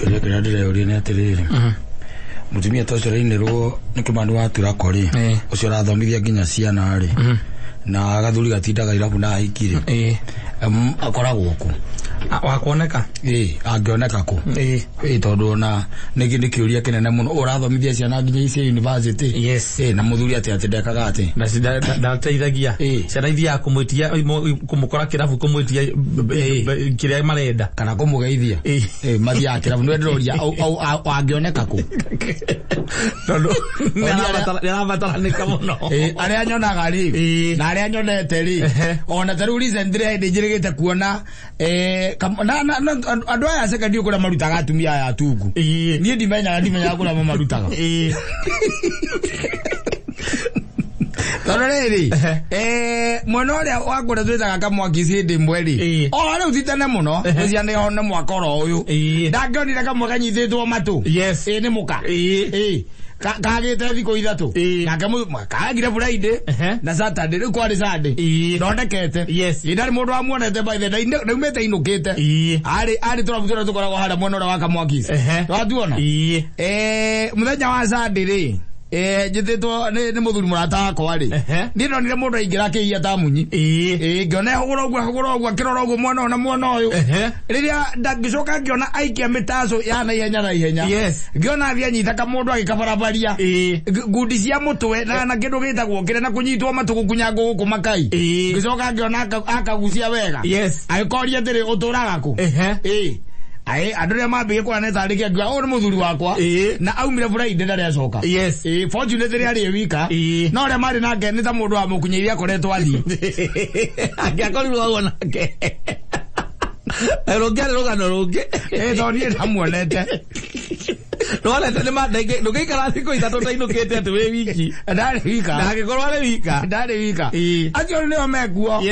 Kĩũria kĩrĩa ndĩreyũria nĩ atĩrĩrĩ, mũtumia ta ũcio ũrainĩrwo nĩ Kĩmani wa Turako rĩ, ũcio ũrathomithia nginya ciana rĩ, na gathuri gatindaga irabu na ahiki rĩ, akoragwo kũ? Wa kuoneka. Ĩ, angĩoneka kũ? Ĩ, tondũ ona nĩ kĩũria kĩnene mũno, ũrathomithia ciana nginya ici university. Ĩ, na mũthuri atĩ ndekaga atĩ. Ndateithagia. Ciana ithiaga kũmwĩtia, kũmũkora kĩrabu, kũmwĩtia kĩrĩa marenda. Kana kũmũgeithia. Ĩ, mathiaga kĩrabu, nĩ ndĩroria angĩoneka kũ? Tondũ nĩarabataranĩka mũno. Ĩ, arĩa nyonaga rĩ, na arĩa nyonete rĩ, ona ta rĩu recently hĩndĩ njĩrĩgĩte kuona na andũ aya secondary kũrĩa marutaga atumia aya atungu. Niĩ ndimenyaga kũrĩa mamarutaga. Tondũ rĩrĩ, mwena ũrĩa wa kũrĩa twĩtaga Kamwaki hĩndĩ ĩmwe rĩ, o rĩu ti tene mũno, gũcianĩrwo nĩ mwaka oro ũyũ. Ndangĩonire kamwe kanyitĩtwo matũ. Ĩ, nĩ mũka. Ĩ, kagĩte thikũ 3. Nake kagire Friday na Saturday, rĩu kwarĩ Sunday. Thondekete. Ĩ, ndarĩ mũndũ wamuonete by the way, ndaumĩte inũkĩte. Arĩ tũrabu tũrĩa tũkoragwo harĩa mwena ũrĩa wa Kamwaki. Watuona? Mũthenya wa Sunday rĩ, njĩtĩtwo nĩ mũthuri mũrata wakwa rĩ, niĩ ndonire mũndũ aingĩra akĩiya ta munyi. Ngĩona hũgũra ũguo, hũgũra ũguo, akĩrora ũguo mwena ũyũ na mwena ũyũ. Rĩrĩa ngĩcoka ngĩona aikia mĩtaco ya naihenya naihenya. Ngĩona athiĩ anyita kamũndũ agĩkabarabaria. Ngundi cia mũtwe na kĩndũ gĩtagwo kĩrĩa na kũnyitwo matũ gũkunyangwo gũkũ makai. Ngĩcoka ngĩona akagucia wega. Agĩkoria atĩrĩ, ũtũraga kũ? Aĩ, andũ arĩa mambĩrĩria kuona nĩ tarĩ kĩangiuga, ũyũ nĩ mũthuri wakwa. Na aumire Friday ndarĩ acoka. Fortunately arĩ wika. No arĩa marĩ nake nĩ ta mũndũ wa mũkunyĩire akoretwo athiĩ. Angĩakorirwo hau onake. Rũngĩarĩ rũgano rũngĩ. Tondũ niĩ ndamuonete. Ndwonete nĩ ma, ndũngĩikara thikũ 3 ũtainũkĩte atĩ wĩ wiki. Ndarĩ wika. Na angĩkorwo arĩ wika. Ndarĩ wika. Acio nĩo mekuo.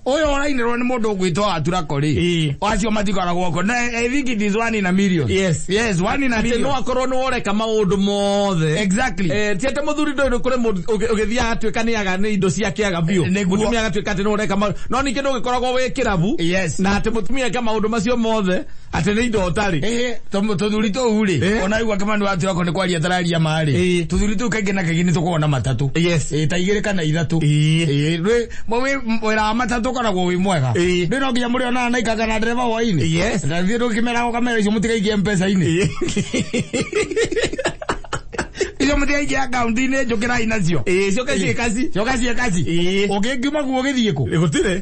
Ũyũ ũrainĩrwo nĩ mũndũ ũgwĩtwo Waturako rĩ. Acio matikoragwo kuo. Na I think it is one in a million. Yes, one in a Atĩ million. no akorwo nĩ woreka maũndũ mothe. Ti atĩ mũthuri ndũĩ nĩ kũrĩ mũndũ ũgĩthiaga atuĩka nĩ aga nĩ indo ciake aga biũ. Mũtumia agatuĩka atĩ nĩ ũreka maũndũ. No ningĩ ndũgĩkoragwo wĩ kĩrabu. Na atĩ mũtumia eke maũndũ macio mothe atĩ nĩ indo ũtarĩ. Tũthuri tũu rĩ, ona igua Kĩmani wa Turako nĩ kwaria tararia ma rĩ. Tũthuri tũu kaingĩ na kaingĩ nĩ tũkoragwo na matatũ. Ta 2 kana 3. Wĩra wa matatũ ũkoragwo wĩ mwega. Ndũĩ no nginya mũrĩonana na ikanga na ndereba hwaĩ-inĩ. Na thiĩ ndũkĩmeraga ũkamera icio mũtigaikie M-Pesa-inĩ. Icio mũtigaikie akaunti-inĩ, njũkĩrai nacio. Coka ciĩ kaci. Coka ciĩ kaci. Ũngĩngiuma guo ũgĩthiĩ kũ? Gũtirĩ.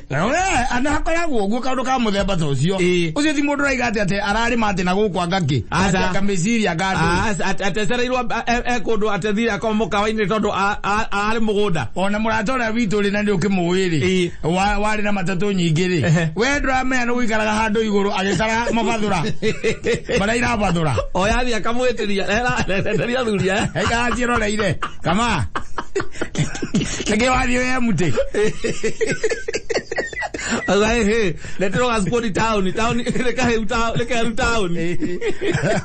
We, ana hakoragwo ũguo kaũndũ ka mũthemba ta ũcio. Ũcio ti mũndũ ũraiga atĩ ararĩma atĩ na gũkũ anga kĩ. Aca. Atĩ anga mĩciria anga andũ. Aca, atecereirwo e kũndũ atethire akorwo mũkawa-inĩ tondũ ararĩ mũgũnda. Ona mũrata ũrĩa witũ rĩ, na nĩ ũkĩmũĩ rĩ, warĩ na matatũ nyingĩ rĩ, we ndũramenya nĩ gũikaraga handũ igũrũ agĩtara mabathũra. Marĩa irabathũra. O yathiĩ akamwĩtĩria, ereria athuri aya. Aikaraga ciĩroreire. Kama. Nĩkĩ wathiĩ wĩ empty? Auga, hĩ, hĩ, ndeterwo gacukuni taũni, taũni, nĩ kahĩu nĩ keru taũni.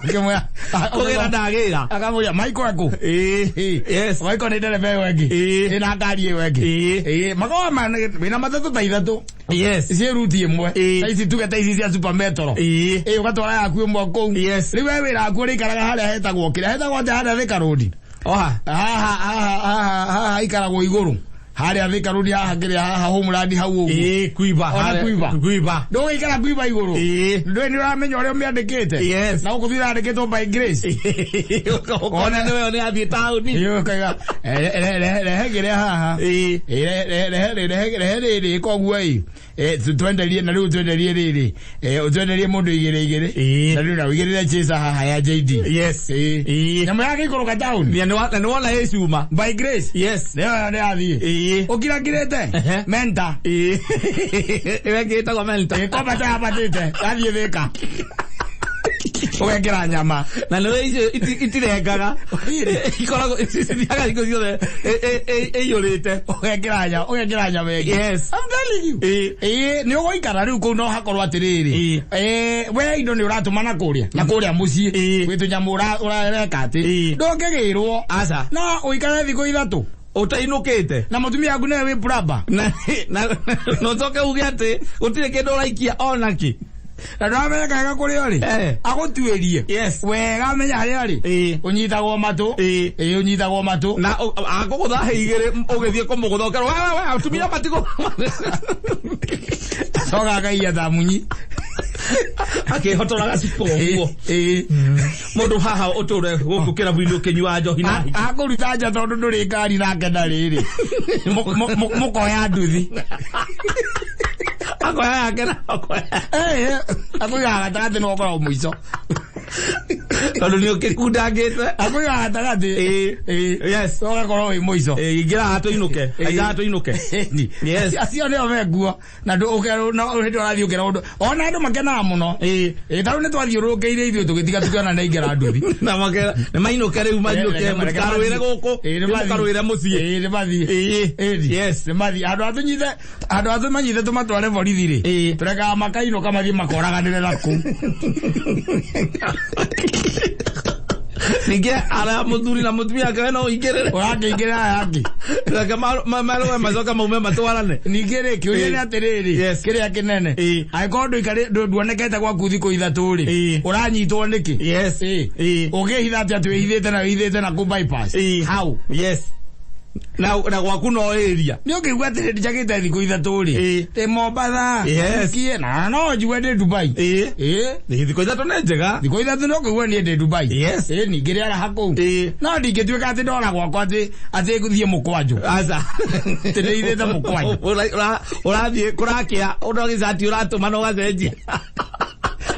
Akĩmwĩra, Kũgĩra ndagĩra. Akamwĩra, Michael ekũ? Michael nĩ ndereba ĩyo ĩngĩ. Ĩna ngari ĩyo ĩngĩ. Makoragwo wĩna matatũ ta 3. Ciĩ ruti ĩmwe. Ta ici tuge ta ici cia Super Metro. Ũgatwara yaku ĩmwe kũu. Rĩu we wĩra waku ũrĩikaraga harĩa hetagwo kĩrĩa hetagwo atĩa harĩa Thika Road? Oha. Haha, haha, haha, haha ikaragwo igũrũ. Harĩa Thika Road haha kĩrĩa haha Homeland hau ũguo. Kuiba, Ona harĩa, kuiba. Kuiba. Ndũgũikara kuiba igũrũ. Ndũĩ nĩ ũramenya ũrĩa ũmĩandĩkĩte. Na gũkũ thutha yandĩkĩtwo by Grace. Ũkona nĩwe nĩ athiĩ taũni. Ũkaiga, rehe kĩrĩa haha. Rehe rĩrĩ koguo ĩ. Twenderie na rĩu twenderie rĩrĩ. Ũtwenderie mũndũ igĩrĩ igĩrĩ. Na rĩu na ũigĩrĩre chaser haha ya JD. Nyamũ ya gĩikũrũka taũni. Na nĩ wona ĩ cuma. By Grace. Nĩyo nĩ yathiĩ. Ũkirakirĩte? Menta. Ĩyo ĩngĩ ĩtagwo menta. Kwambata yambatĩte. Yathiĩ Thĩka. Ũgekĩra nyama. Na nĩ icio itirengaga. Ikoragwo cithiaga hingo ciothe ĩiyũrĩte. Ũgekĩra nyama, ũgekĩra nyama ĩngĩ. I'm telling you. Nĩ ũgũikara rĩu kũu no hakorwo atĩrĩrĩ. We indo nĩ ũratũma na kũrĩa, na kũrĩa mũciĩ. Gwĩ tũnyamũ ũreka atĩ. Ndũngĩgĩrwo. Aca. No ũikare thikũ 3. Ũtainũkĩte. Na mũtumia waku nĩwe wĩ plumber. Na ũcoke uge atĩ gũtirĩ kĩndũ ũraikia ona kĩ. Na ndũramenya kaega kũrĩa ũrĩ. Agũtuĩrie. Yes. Wega amenya harĩa ũrĩ. Ũnyitagwo matũ. Ĩĩ, ũnyitagwo matũ. Na akũgũtha hĩ igĩrĩ ũgĩthiĩ kũmũgũtha ũkerwo, "We, we, we, atumia matigũ." Coka akaiya ta munyi. Akĩhotora gaciko ũguo. Mũndũ haha ũtũre gũkũ kĩrabu-inĩ ũkĩnyua njohi na hiki. Akũruta nja tondũ ndũrĩ ngari nake ndarĩ rĩ. Mũkoya nduthi. Akoya yake na akoya. Akũigaga gatagatĩ nĩwe ũkoragwo mũico. Tondũ nĩ ũkĩrigundangĩte. Akũigaga gatagatĩ. Yes. Ũgakorwo wĩ mũico. Ingĩra haha tũinũke. Aija haha tũinũke. Yes. Acio nĩo menguo. Na ndũ ũkerwo na hĩndĩ ũrathiĩ ũkera ũndũ. Ona andũ makenaga mũno. Ta rĩu nĩ twathiũrũrũkĩire ithuĩ tũgĩtiga tũkĩona nĩ aingĩra nduthi. Na makera nĩ mainũke rĩu mainũke, mũtikarũĩre gũkũ. Mũkarũĩre mũciĩ. Nĩ mathiĩ. Yes. Nĩ mathiĩ. Andũ a tũnyite, andũ a tũmanyite tũmatware borithi rĩ. Tũrekaga makainũka mathiĩ makoraganĩre na kũu. Ningĩ arĩa mũthuri na mũtumia ake no ũingĩrĩre. Ũrakĩingĩrĩra aya angĩ. Reke marũe macoke maume matwarane. Ningĩ rĩ, kĩũria nĩ atĩrĩrĩ, kĩrĩa kĩnene. Angĩkorwo nduonekete gwaku thikũ ithatũ rĩ, ũranyitwo nĩkĩ? Yes. Ũngĩhitha atĩa atĩ wĩhithĩte na wĩhithĩte na kũ bypass? How? Yes. Na gwaku no area. Nĩ ũngĩigua atĩrĩ njagĩte thikũ ithatũ rĩ. Ndĩ Mombatha. Yes. Ngiĩ, na no njigue ndĩ Dubai. Nĩ thikũ ithatũ nĩ njega. Thikũ ithatũ no kũigua niĩ ndĩ Dubai. Yes. Ningĩ rĩara hakũu. No ndingĩtuĩka atĩ ndora gwakwa atĩ ngũthiĩ mũkwanjũ. Aca. Atĩ ndĩithĩte mũkwanjũ. Ũrathiĩ kũrakĩa, ũndũ gĩcati ũratũma na ũgacenjia.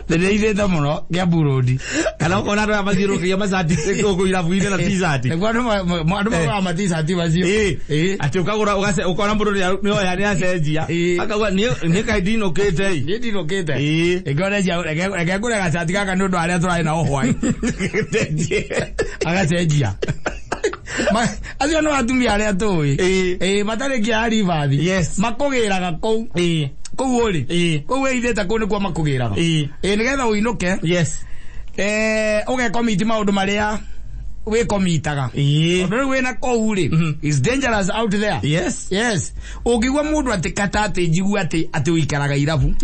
Ndĩrĩithĩte mũno Kiambu Road. Kana ũkona andũ aya mathiũrũrũkagia macati gũkũ irabu-inĩ na t-shirt. Nĩguo andũ magũraga ma-t-shirt macio. Atĩ ũkagũra, ũkona mũndũ nĩoya, nĩacenjia. Akauga, niĩ kaĩ ndinũkĩte ĩ. Niĩ ndinũkĩte. Ĩngĩ reke ngũre gacati gaka nĩ ũndũ arĩa tũrarĩ nao hwaĩ. Agacenjia. Acio nĩ atumia arĩa tũĩ. Matarĩ nginya ribathi. Yes. Makũgĩraga kũu. Kũu ũrĩ. Kũu wĩithĩte kũu nĩkuo makũgĩraga. Nĩgetha ũinũke. Yes. Ũgekomiti maũndũ marĩa wĩkomitaga. Tondũ rĩu wĩna kũu rĩ, it's dangerous out there. Yes. Yes. Ũngĩigua mũndũ atĩ kata atĩ njigua atĩ ũikaraga irabu.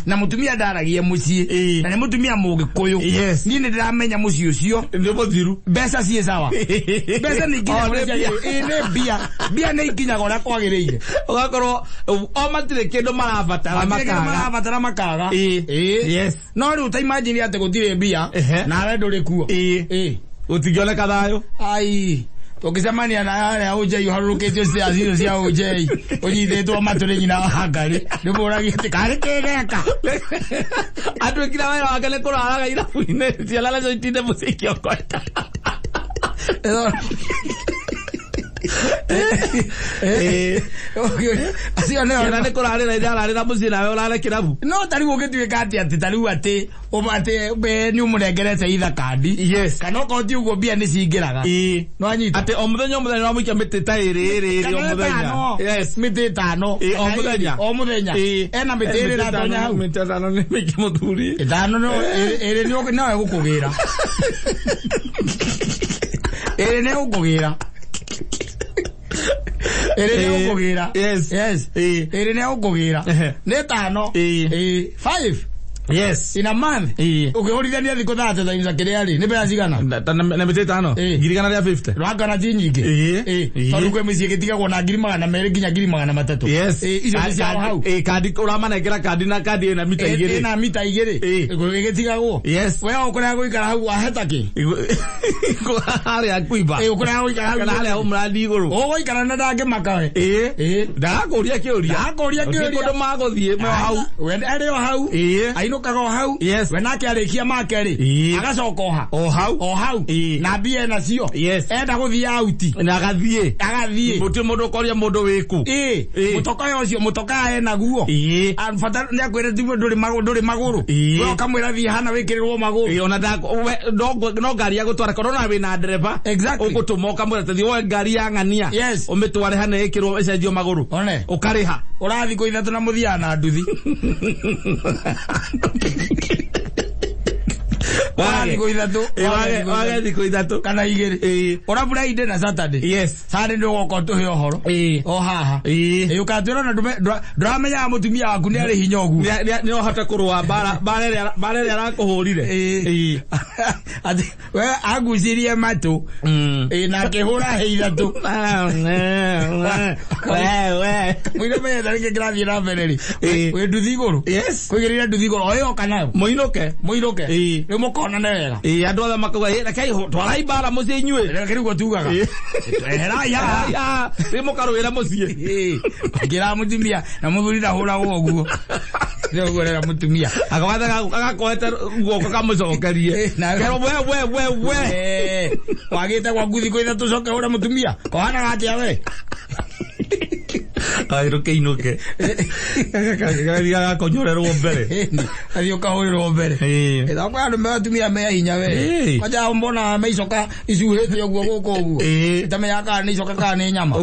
Na mũtumia ndaragia mũciĩ. Na nĩ mũtumia mũgĩkũyũ. Yes. Niĩ nĩ ndĩramenya mũciĩ ũcio. Nĩ mũthiru. Mbeca ciĩ sawa. Mbeca nĩ ikinyaga O, nĩ ũrĩa mbia. ciagĩrĩire. Nĩ mbia. Mbia nĩ ikinyaga ũrĩa kwagĩrĩire. Ũgakorwo o matirĩ kĩndũ marabatara Matirĩ kĩndũ makaga. marabatara makaga. Yes. No rĩu ta imagine atĩ gũtirĩ mbia, nawe ndũrĩ kuo. Gũtingĩoneka thayũ. Ai. Tũngĩcemania na harĩa ũnjei ũharũrũkĩtio stairs icio cia ũnjei, ũnyitĩtwo matũ nĩ nyina wa Ngarĩ, nĩmũragia atĩ karĩ kĩgeka. Atuĩkire wĩra wake nĩ kũraraga irabu-inĩ, ciana nacio itinde mũciĩ ikĩokota. Acio nĩo Ciana nĩ kũrarĩra irararĩra mũciĩ nawe ũrare kĩrabu. No ta rĩu ũngĩtuĩka atĩ ta rĩu atĩ, atĩ be nĩ ũmũnengerete itha kandi. Yes. Kana okorwo ti ũguo mbia nĩ cingĩraga. No anyita. Atĩ o mũthenya o mũthenya ũramũikia mĩtĩ ta ĩrĩ, ĩrĩ, ĩrĩ, o Kana mũthenya. ĩtano. Yes. Mĩtĩ ĩtano. O mũthenya. O mũthenya. Ena mĩtĩ ĩrĩ Mĩtĩ ĩratonya ĩtano, hau. Mĩtĩ ĩtano nĩ mĩingĩ mũthuri. Ĩtano no, ĩrĩ no ĩgũkũgĩra. Ĩrĩ nĩ ĩgũkũgĩra. Ĩrĩ nĩ ĩgũkũgĩra. Yes. Yes. Ĩrĩ nĩ ĩgũkũgĩra. Nĩ ĩtano. 5. Yes. In a month. Ũkĩhũrithania thikũ 30 times kĩrĩa rĩ, nĩ mbeca cigana? Na mĩtĩ ĩtano? Ngiri igana rĩa 50. Rwaka ti nyingĩ. Tondũ kwĩ mĩciĩ ĩgĩtigagwo na ngiri magana merĩ nginya ngiri magana matatũ. Yes. Icio nĩ cia hau. Kandi ũramanengera kandi na kandi ĩna mita igĩrĩ. Ĩna mita igĩrĩ. Ĩgĩtigagwo. Yes. We ũkũrĩa gũikara hau waheta kĩ? Harĩa kuimba. Ũkũrĩa gũikara hau. Kana harĩa ũmrandi igũrũ. Ũgũikara na ndangĩmaka we. Ndagakũria kĩũria. Ndagakũria Gũtirĩ kĩũria. kũndũ magũthiĩ me hau. We arĩ o hau. Ainũkaga o hau. Yes. We nake arĩkia make rĩ. Agacoka o ha. O hau. O hau. Na mbia ena cio. Yes. Enda gũthiĩ auti. Na agathiĩ. Agathiĩ. Gũtirĩ mũndũ ũkoria mũndũ wĩkũ. Mũtoka ũcio, mũtoka ena guo. Bata nĩ akwĩre ti ndũrĩ magũrũ, ndũrĩ magũrũ. We ũkamwĩra thiĩ hana wĩkĩrĩrwo magũrũ. Ona we, no ngari ya gũtwara, korwo na wĩna ndereba. Exactly. Ũgũtũma ũkamwĩra tũthiĩ woe ngari ya ng'ania. Yes. Ũmĩtware hana ĩkĩrwo ĩcenjio magũrũ. One. Ũkarĩha. Ũrathiĩ kũ ithatũ na mũthiaga na nduthi. Waga thikũ ithatũ. Wage thikũ ithatũ. Kana igĩrĩ. Ĩĩ. Ũra Friday na Saturday. Yes. Sunday nĩ ũgoka ũtũhe ũhoro. Ĩĩ. O haha. Ĩĩ. Ĩĩ, ũkatwĩra ona ndũramenyaga mũtumia waku nĩ arĩ hinya ũguo. Nĩ ũhote kũrũa mbara mbara ĩrĩa arakũhũrire. Ĩĩ. Ĩĩ. Atĩ we agucirie matũ. Ĩĩ, na akĩhũra hĩ ithatũ. We. Mũire menyete nĩkĩ kĩrathiĩ na mbere rĩ. Ĩĩ. Wĩ nduthi igũrũ. Yes. Kũigĩrĩra nduthi igũrũ o ĩyo kana yo. Mũinũke. Mũinũke. Ĩĩ. Rĩu mũkonane wega. Ĩĩ, andũ othe makauga, "Ĩ, rekei twarai mbara mũciĩ inyuĩ." Reke rĩu tugaga. Ĩĩ. Eherai haha. Ah, rĩu mũkarũĩra mũciĩ. Ĩĩ. Ngĩra mũtumia na mũthuri ndahũragwo ũguo. Rĩu ũguo rĩra mũtumia. Akawatha agakoete guoko kamũcokerie. Ĩĩ, na- Kerwo we we we we. Eh, wagĩte gwaku thikũ ithatũ coke ũre mũtumia. Kohanaga atĩa we? Ai rũkĩinũke. Gathiĩ gagakonyorerwo mbere. Ĩni, athiĩ ũkahũrĩrwo mbere. Ĩĩ. Ĩthako andũ me atumia me hinya we. Ĩĩ. Kwanja mbona meicoka icuhĩte ũguo gũkũ ũguo. Ĩĩ. Itamenyaga kana nĩ icoka kana nĩ nyama.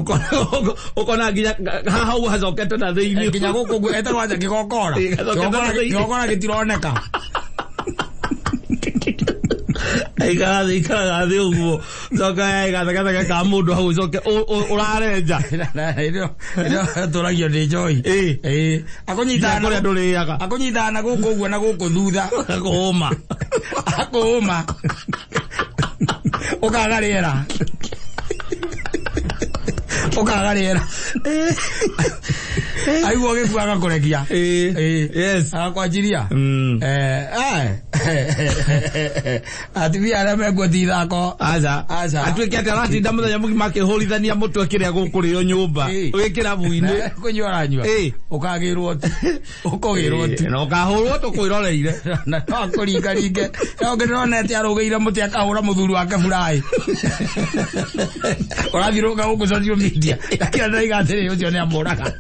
Ũkona nginya haha ũguo hacokete na thĩinĩ. Nginya gũkũ ũguo etagwo atĩa kĩgokora. Ĩĩ, gacokete na thĩinĩ. Kĩgokora gĩtironeka. Aikara thĩ ikaraga thĩ ũguo. Coka gathagathaka ka mũndũ hau ũcoke ũrarenja. Tũragio nĩ njohi. Ĩĩ. Ĩĩ. Akũnyitaga Kũrĩa ndũrĩaga. Akũnyitaga na gũkũ ũguo na gũkũ thutha. Akũũma. Akũũma. Ũkaga rĩera. Ũkaga rĩera. Aigua gĩkua agakũrekia. Ĩĩ. Ĩĩ. Yes. Agakwanjiria. Atumia arĩa mekuo ti ithako. Aca. Aca. Atuĩke atĩ aratinda mũthenya mũgima akĩhũrithania mũtwe kĩrĩa gũkũrĩo nyũmba. Ĩĩ. Wĩ kĩrabu-inĩ. Kũnyua aranyua. Ĩĩ. Ũkagĩrwo tu. Ũkũgĩrwo tu. Na ũkahũrwo tũkwĩroreire. Na no akũringaringe. No ngĩndĩrona atĩ arũgĩire mũtĩ akahũra mũthuri wake buraĩ. Ũrathiũrũrũka gũkũ social media. Lakini ndaiga atĩrĩ ũcio nĩ amũraga.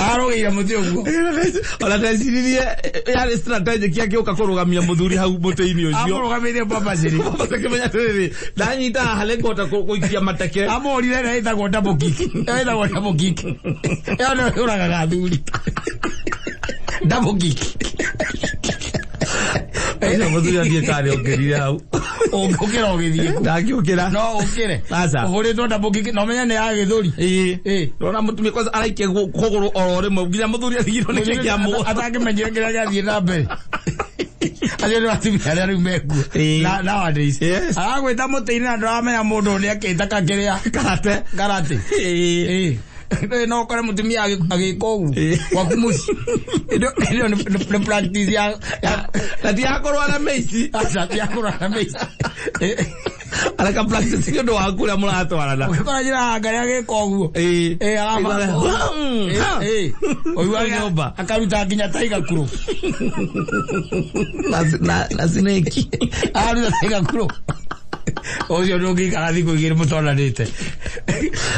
Arũgĩire mũtĩ ũguo. Ona ndeciririe yarĩ strategic akĩũka kũrũgamia mũthuri hau mũtĩ-inĩ ũcio. Amũrũgamĩire purposely. Akĩmenya atĩrĩrĩ, ndanyita haha nĩngũhota gũikia mateke. Amũhũrire ĩrĩa ĩtagwo double kick. Ĩyo ĩtagwo double kick. Ĩyo nĩyo yũragaga athuri. Double kick. Ũcio mũthuri athiĩ karĩ okĩrire hau. Ũngĩũkĩra ũgĩthiĩ kũ? Ndangĩũkĩra. No ũkĩre. Aca. Ũhũrĩtwo double kick na ũmenye nĩ ya gĩthũri. Ĩĩ. Ĩĩ. Ndona mũtumia kwanza araikia kũgũrũ oro rĩmwe nginya mũthuri atigirwo nĩkĩ kĩamũgũra. Atangĩmenyire kĩrĩa gĩathiĩ na mbere. Acio nĩ atumia arĩa rĩu mekuo. Ĩĩ. Nowadays. Yes. Aragwĩta mũtĩ-inĩ na ndũramenya mũndũ nĩ akĩta kakĩrĩa. Karate. Karate. Ĩĩ. Ĩĩ. No ũkore mũtumia agĩka ũguo Ĩĩ. gwaku mũciĩ. Ĩno nĩ practice ya Na ti ya kũrũa na mĩici. Aca, ti ya kũrũa na mĩici. Ĩĩ. Areka practice nĩ ũndũ waku ũrĩa mũratwarana. Ũgĩkora njĩra ngarĩ agĩka ũguo. Ĩĩ. Ĩĩ, Ĩĩ. Ũiguaga Nyũmba. Akaruta nginya tiger kuro. Na snake. Akaruta tiger kuro. Ũcio ndũngĩikara thikũ igĩrĩ mũtonanĩte.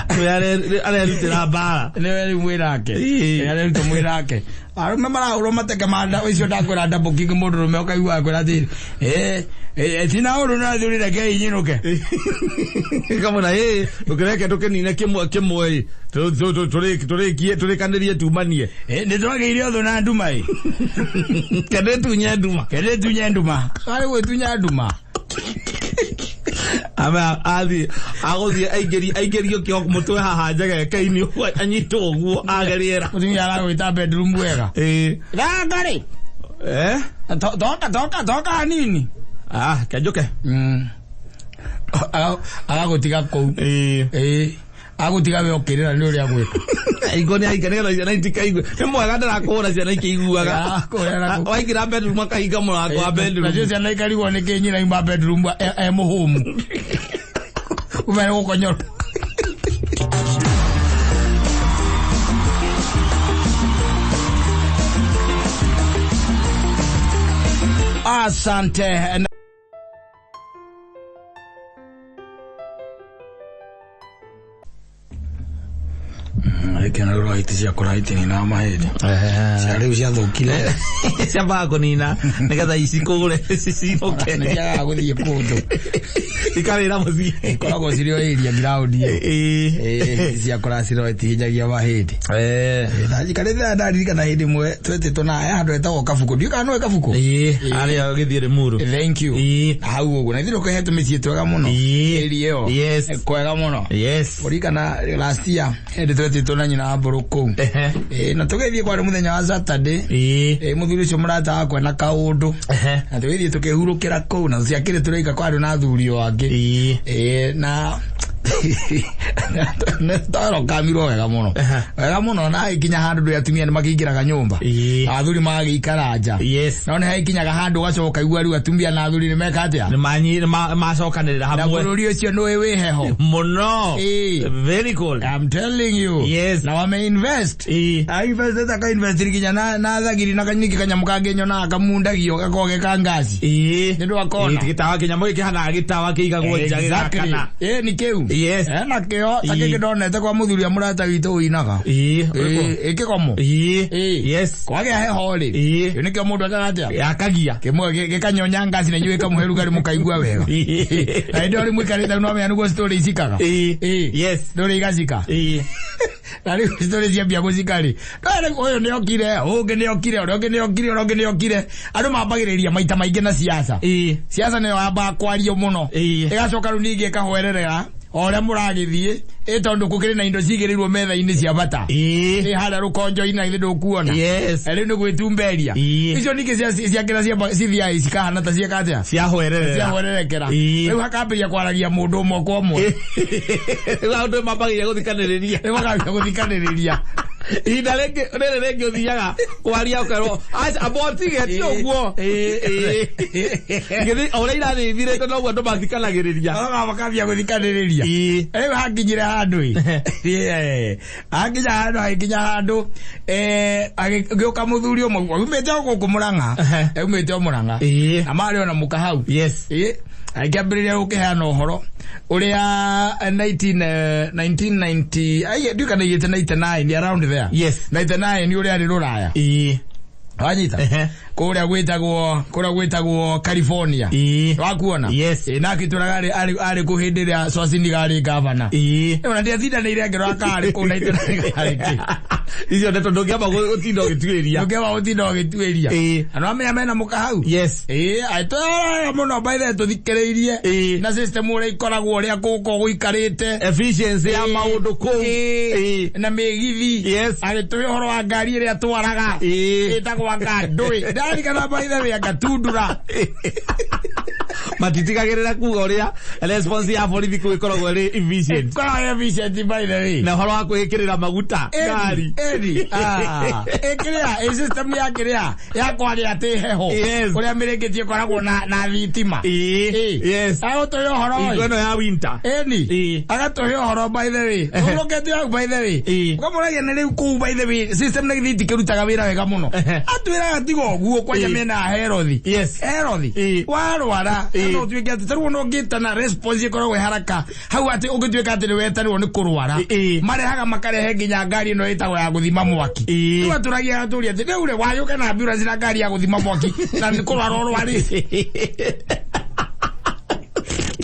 Nĩwe arerutĩra mbara. Nĩwe rĩu mwĩrake. Ĩĩ. Areruta mwĩrake. Arũme marahũrwo mateke ma nda ũcio ndakwĩra double kick mũndũ rũme ũkaigua akwĩra atĩrĩ. Ĩĩ, tina ũrũ na thuri reke inyinũke. Kamona ĩĩ, ndũkĩreke tũkĩnine kĩmwe kĩmwe ĩ. Tũrĩkie tũrĩkanĩrie tumanie. Nĩ twagĩire ũthũ na nduma ĩ. Kende tunye nduma. Kende tunye nduma. Karĩ gwĩtunya nduma. Ama athiĩ agũthiĩ aingĩrio kĩo mũtwe haha njegeke-inĩ ũguo anyitwo ũguo age rĩera. Mũtumia aragwĩta bedroom wega. Ĩĩ. Ganga rĩ. Eh? Toka toka toka hanini. Ah, kenjũke. Agagũtiga kũu. Ĩĩ. Ĩĩ. Agũtiga we ũkĩrĩra nĩ ũrĩa gwĩka. Ingo nĩ ahinga nĩgetha ciana itikaigue. Nĩ mwega ndarakũhũra ciana ikĩiguaga. Waingĩra bedroom akahinga mũrango wa bedroom. Nacio ciana ikarigwo nĩkĩ nyina auma bedroom e mũhũmu. Umere gũkonyora. Asante. Gĩkĩona rĩu rwa iti ciakũra itininaga mahĩndĩ. Cia rĩu ciathũkire. Ciambaga kũnina nĩgetha icikũre cicinũke. Nĩciagaga gũthiĩ kũndũ. Ikarĩra mũciĩ. Ikoragwo cirĩ o area ground ĩyo. Ĩĩ. Ciakũra cirĩ itihinyagia mahĩndĩ. Na njikarĩte ndaririkana hĩndĩ ĩmwe twetĩtwo na handũ hetagwo Kabuku. Ndiũĩ kana nĩũĩ Kabuku? Ĩĩ, harĩa ũgĩthiĩ Limuru. Thank you. Ĩĩ. Hau ũguo. Na ithuĩ nĩkũhetwo mĩciĩ twega mũno. Ĩĩ. Area ĩyo. Yes. Kwega mũno. Yes. Ũririkana last year hĩndĩ twetĩtwo na nyina wa mbũrũ kũu. Ĩĩ, na tũgĩthiĩ kwarĩ mũthenya wa Saturday. Ĩĩ. Ĩĩ, mũthuri ũcio mũrata wakwa na kaũndũ. Na tũgĩthiĩ tũkĩhurũkĩra kũu na ciakĩrĩ tũraika kwarĩ na athuri o angĩ. Ĩĩ. Ĩĩ, na twarokamirwo wega mũno. Wega mũno na hagĩkinya handũ ndũĩ atumia nĩ makĩingĩraga nyũmba. Ĩĩ. Athuri magagĩikara nja. Yes. No nĩ hagĩkinyaga handũ ũgacoka ũkaigua rĩu atumia na athuri nĩ meka atĩa? Nĩ manyi nĩ macokanĩrĩra Na hamwe. bũrũri ũcio nĩũĩ wĩ heho. Mũno. Ĩĩ. Very cold. I'm telling you. Yes. Na wame invest. Ĩĩ. I invest aka invest nginya na thagiri na kanyiki kanyamu kangĩ nyonaga kamundagio gakoragwo ge ka ngasi. Ĩĩ. Nĩ ndwakona. Ĩĩ, gĩtawa kĩnyamũ gĩkĩhanaga gĩtawa kĩigagwo nja gĩgakana. Ĩĩ nĩ kĩu. Yes. Ena kĩo ta Ĩĩ. kĩngĩ ndonete kwa mũthuri wa mũrata witũ ũinaga. Ĩĩ. Ĩĩ, ĩkĩgomo. Ĩĩ. Ĩĩ. Yes. Kwagĩa heho rĩ. Ĩĩ. Ĩyo nĩkĩo mũndũ ekaga atĩa? Yakagia. Kĩmwe gĩkanyonya ngasi na inyuĩ gĩkamũhe rugarĩ mũkaigua wega. Ĩĩ. Na hĩndĩ ĩyo rĩ mũikarĩte no menya nĩguo story icikaga. Ĩĩ. Ĩĩ. Yes. Ndũrĩ igacika. Ĩĩ. Na rĩu story ciambia gũcika rĩ. Ũyũ nĩ okire, ũngĩ nĩ okire, ũrĩa ũngĩ nĩ okire, ũrĩa ũngĩ nĩ okire. Andũ mambagĩrĩria maita maingĩ na siasa. Ĩĩ. Siasa nĩyo yambaga kwario mũno. Ĩĩ. Ĩgacoka rĩu ningĩ ĩkahwererera o ũrĩa mũragĩthiĩ, ĩ tondũ gũkĩrĩ na indo cigĩrĩirwo metha-inĩ cia bata. Ĩĩ. Ĩ harĩa rũkonjo-inĩ na githĩ ndũkuona. Yes. Rĩu nĩ gwĩtumberia. Ĩĩ. Icio ningĩ ciakĩra cithiaga cikahana ta cieka atĩa? Ciahwererera. Ciahwererekera. Ĩĩ. Rĩu hakambĩrĩria kwaragia mũndũ ũmwe kwa ũmwe. Rĩu andũ mambagĩrĩria gũthikanĩrĩria. Rĩu makambĩrĩria gũthikanĩrĩria. Ihinda rĩngĩ rĩrĩ rĩngĩ ũthiaga kwaria ũkerwo aca amba ũtige ti ũguo. Ĩĩ. Githĩ o ũrĩa irathiĩ ithirĩte noguo andũ mathikanagĩrĩria. Maroga makambia gũthikanĩrĩria. Ĩĩ. Rĩu hakinyire handũ ĩ. Ĩĩ. Hakinya handũ hakinya handũ agĩũka mũthuri ũmwe aumĩte o gũkũ Mũrang'a. Aumĩte o Mũrang'a. Ĩĩ. Na marĩ ona mũka hau. Yes. Ĩĩ. Agĩkĩambĩrĩria gũkĩheana ũhoro ũrĩa 1990 ai ndiũĩ kana aigĩte 99 around there. Yes. 99 ũrĩa arĩ Rũraya. Ĩĩ. Wanyita? Kũrĩa gwĩtagwo California. Ĩĩ. Wakuona? Yes. Ĩĩ, na akĩtwĩraga arĩ kũ hĩndĩ ĩrĩa Schwarzenegger arĩ gavana. Ĩĩ. Ĩĩ, ona ndiatindanĩire ngĩrora kana arĩ kũu na itũra arĩ kĩ. Icio ndeto ndũngĩamba gũtinda ũgĩtuĩria. Ndũngĩamba gũtinda ũgĩtuĩria. Ĩĩ. Na nĩwamenya mena mũka hau? Yes. Ĩĩ, agĩtwĩra mũno by the way tũthikĩrĩirie. Ĩĩ. Na system ũrĩa ikoragwo ũrĩa gũkũ gũikarĩte. Efficiency ya maũndũ kũu. Ĩĩ. Na mĩgithi. Yes. Agĩtwĩra ũhoro wa ngari ĩrĩa atwaraga. Ĩĩ. Ĩtagwo anga ndũĩ. Ndarikana by the way angatundura. Matitigagĩrĩra kuga ũrĩa response ya borithi kũu ĩkoragwo ĩrĩ efficient. Ĩkoragwo efficient by the way. Na ũhoro wa kwĩĩkĩrĩra maguta ngari. Ĩni. Ĩkĩrĩa, ĩ system ya kĩrĩa ya kwaria atĩ heho. Yes. Ũrĩa mĩrĩngĩti ĩkoragwo na thitima. Ĩĩ. Yes. Agũtũhe ũhoro Hingo ĩ. ĩno ya winter. Ĩni. Ĩĩ. Agatũhe ũhoro by the way. Ũrũkĩte hau by the way. Ĩĩ. Ũkamũragia nĩ rĩu kũu by the way system na githĩ itikĩrutaga wĩra wega mũno. Atwĩraga tiga ũguo kwanja Ĩĩ. mĩena ya Herothi. Yes. Herothi. Ĩĩ. Warwara. Ĩĩ. No ũtuĩke atĩ tarĩu ona ũngĩtana response ĩkoragwo ĩ haraka hau atĩ ũngĩtuĩka atĩ nĩwetanĩrwo nĩ kũrwara. Ĩĩ. Marehaga makarehe nginya ngari ĩno ĩtagwo ya gũthima mwaki. Ĩĩ. Rĩu atũragia atũria atĩ rĩu rĩ wayũke na ambulance na ngari ya gũthima mwaki na nĩ kũrwara ũrwarĩte.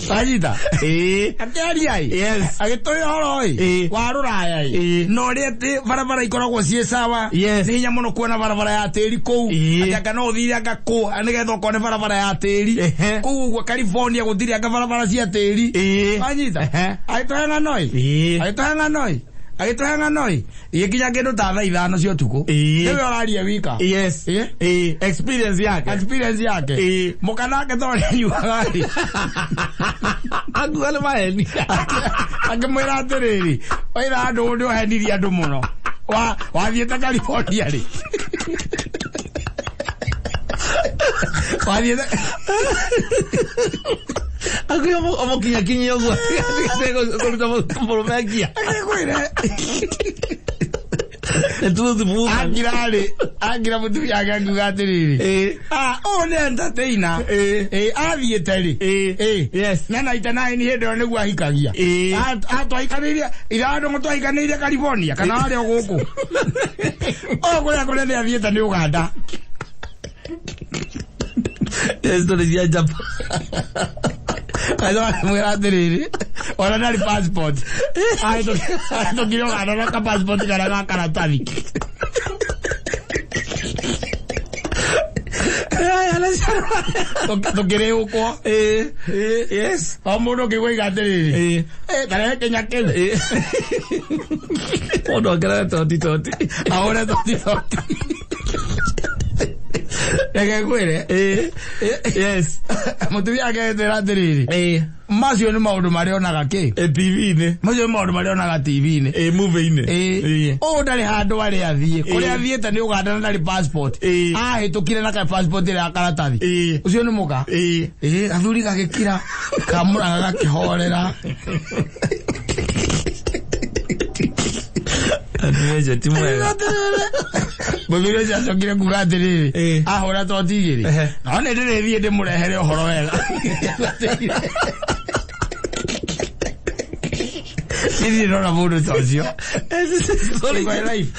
Wanyita? Ĩĩ. Akĩaria ĩ. Yes. Agĩtũhe ũhoro ĩ. Ĩĩ. Wa Rũraya ĩ. Ĩĩ. Na ũrĩa atĩ barabara ikoragwo ciĩ sawa. Yes. Nĩ hinya mũno kuona barabara ya tĩri kũu. Ĩĩ. Atĩ anga no ũthire anga kũ nĩgetha ũkone barabara ya tĩri. Ehe. Kũu ũguo California gũtirĩ anga barabara cia tĩri. Ĩĩ. Wanyita? Ehe. Agĩtũhe ng'ano ĩ. Ĩĩ. Agĩtũhe ng'ano ĩ. Agĩtũhe ng'ano ĩ. Igĩkinya kĩndũ ta thaa 5 cia ũtukũ. Ĩĩ. Nĩwe ũraria wika. Yes. Ĩĩ. Ĩĩ. Experience yake. Experience yake. Ĩĩ. Mũkanake to ũrĩa anyuaga rĩ. Akuga nĩ maheni. Akĩmwĩra atĩrĩrĩ, waira andũ nĩ ũhenirie andũ mũno. Wathiĩte California rĩ. Wathiĩte Akuga ũmũkinyakinyie ũguo. Kũruta mũrũme ngia. Akĩkwĩre. The truth moves. Akirarĩ. Angira mutumia ake akiuga atiriri, ah, ũyũ nĩ entertainer. Athiĩte rĩ? Na 99 hĩndĩ ĩyo nĩguo ahikagia. Atwahikanĩirie ithe wa ndũng'ũ, twahikanĩirie California kana warĩ o gũkũ o kũrĩa kũrĩa nĩ athiĩte nĩ Uganda. Story cia njamba. Mwĩra atĩrĩrĩ, ona ndarĩ passport, ahĩtũkire Uganda na ka passport karĩa ga karatathi. Tũkĩrĩũkwo. O mũndũ ũkĩgwaiga atĩrĩrĩ, tarehe kĩnya kĩu. Mũndũ ongerere toti toti. Ahũre toti toti. Reke ngwĩre. Mũtumia aketwĩra atĩrĩrĩ, macio nĩ maũndũ marĩa onaga kĩ? TV-inĩ. Macio nĩ maũndũ marĩa onaga TV-inĩ. Movie-inĩ. Ũũ ndarĩ handũ arĩa athiĩ, kũrĩa athiĩte nĩ Uganda na ndarĩ passport. Ahĩtũkire na ka passport ĩrĩa ya karatathi. Ũcio nĩ mũka. Athuri gagĩkira kamũraga gakĩhorera. Atumia acio ti mwega. Mũthuri ũcio acokire kuga atĩrĩrĩ, ahũra toti igĩrĩ, no nĩ ndĩrĩthiĩ ndĩmũrehere ũhoro wega. Niĩ ndona mũndũ ta ũcio. Story. In my life.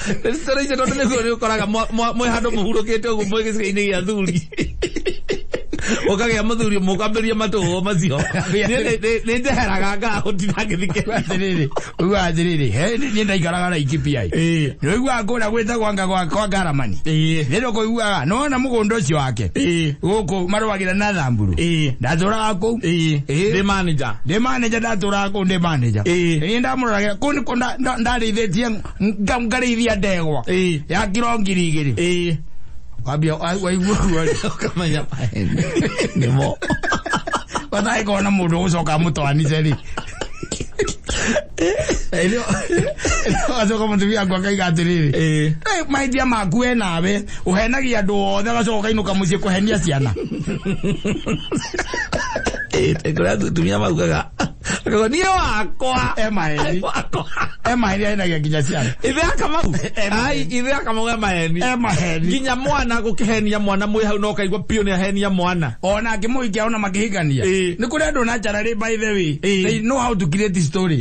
Story icio tondũ nĩguo nĩ ũkoraga mwĩ handũ mũhurũkĩte ũguo mwĩ gĩcigo-inĩ gĩa athuri, ũkagĩa mũthuri mũkambĩria matũgũ macio. Niĩ nĩ njeheraga ngahũtinda ngĩthikĩrĩria. Atĩrĩrĩ, ũiguaga atĩrĩrĩ, he niĩ ndaikaraga Laikipia. Nĩ ũiguaga kũrĩa gwĩtagwo anga kwa Ngaramani. Nĩ ũkũiguaga nĩwona mũgũnda ũcio wake gũkũ marũagĩra na Thamburu. Ndatũraga kũu. Ndĩ manager. Ndĩ manager, ndatũraga kũu ndĩ manager. Niĩ ndamũroragĩra kũu nĩkuo ndarĩithĩtie ngarĩithia ndegwa ya kiro 2000. Wambia waigua ũguo rĩ, ũkamenya maheni nĩmo. Batangĩkorwo na mũndũ ũgũcoka amũtwanice rĩ, agacoka mũtumia wakwa akaiga atĩrĩrĩ, "Eh, mahĩtia maku we nawe ũhenagia andũ othe, ũgacoka ũkainũka mũciĩ kũhenia ciana." Kũrĩa atumia maugaga akauga niĩ wakwa E maheni. Wakwa. E maheni, ahenagia nginya ciana. Ithe akamau ai, ithe akamau e maheni. E maheni. Nginya mwana gũkĩhenia mwana mwĩ hau no ũkaigua piũ nĩ ahenia mwana. Ona akĩmũhikia, ona makĩhikania, nĩ kũrĩ andũ naturally, by the way, they know how to create story.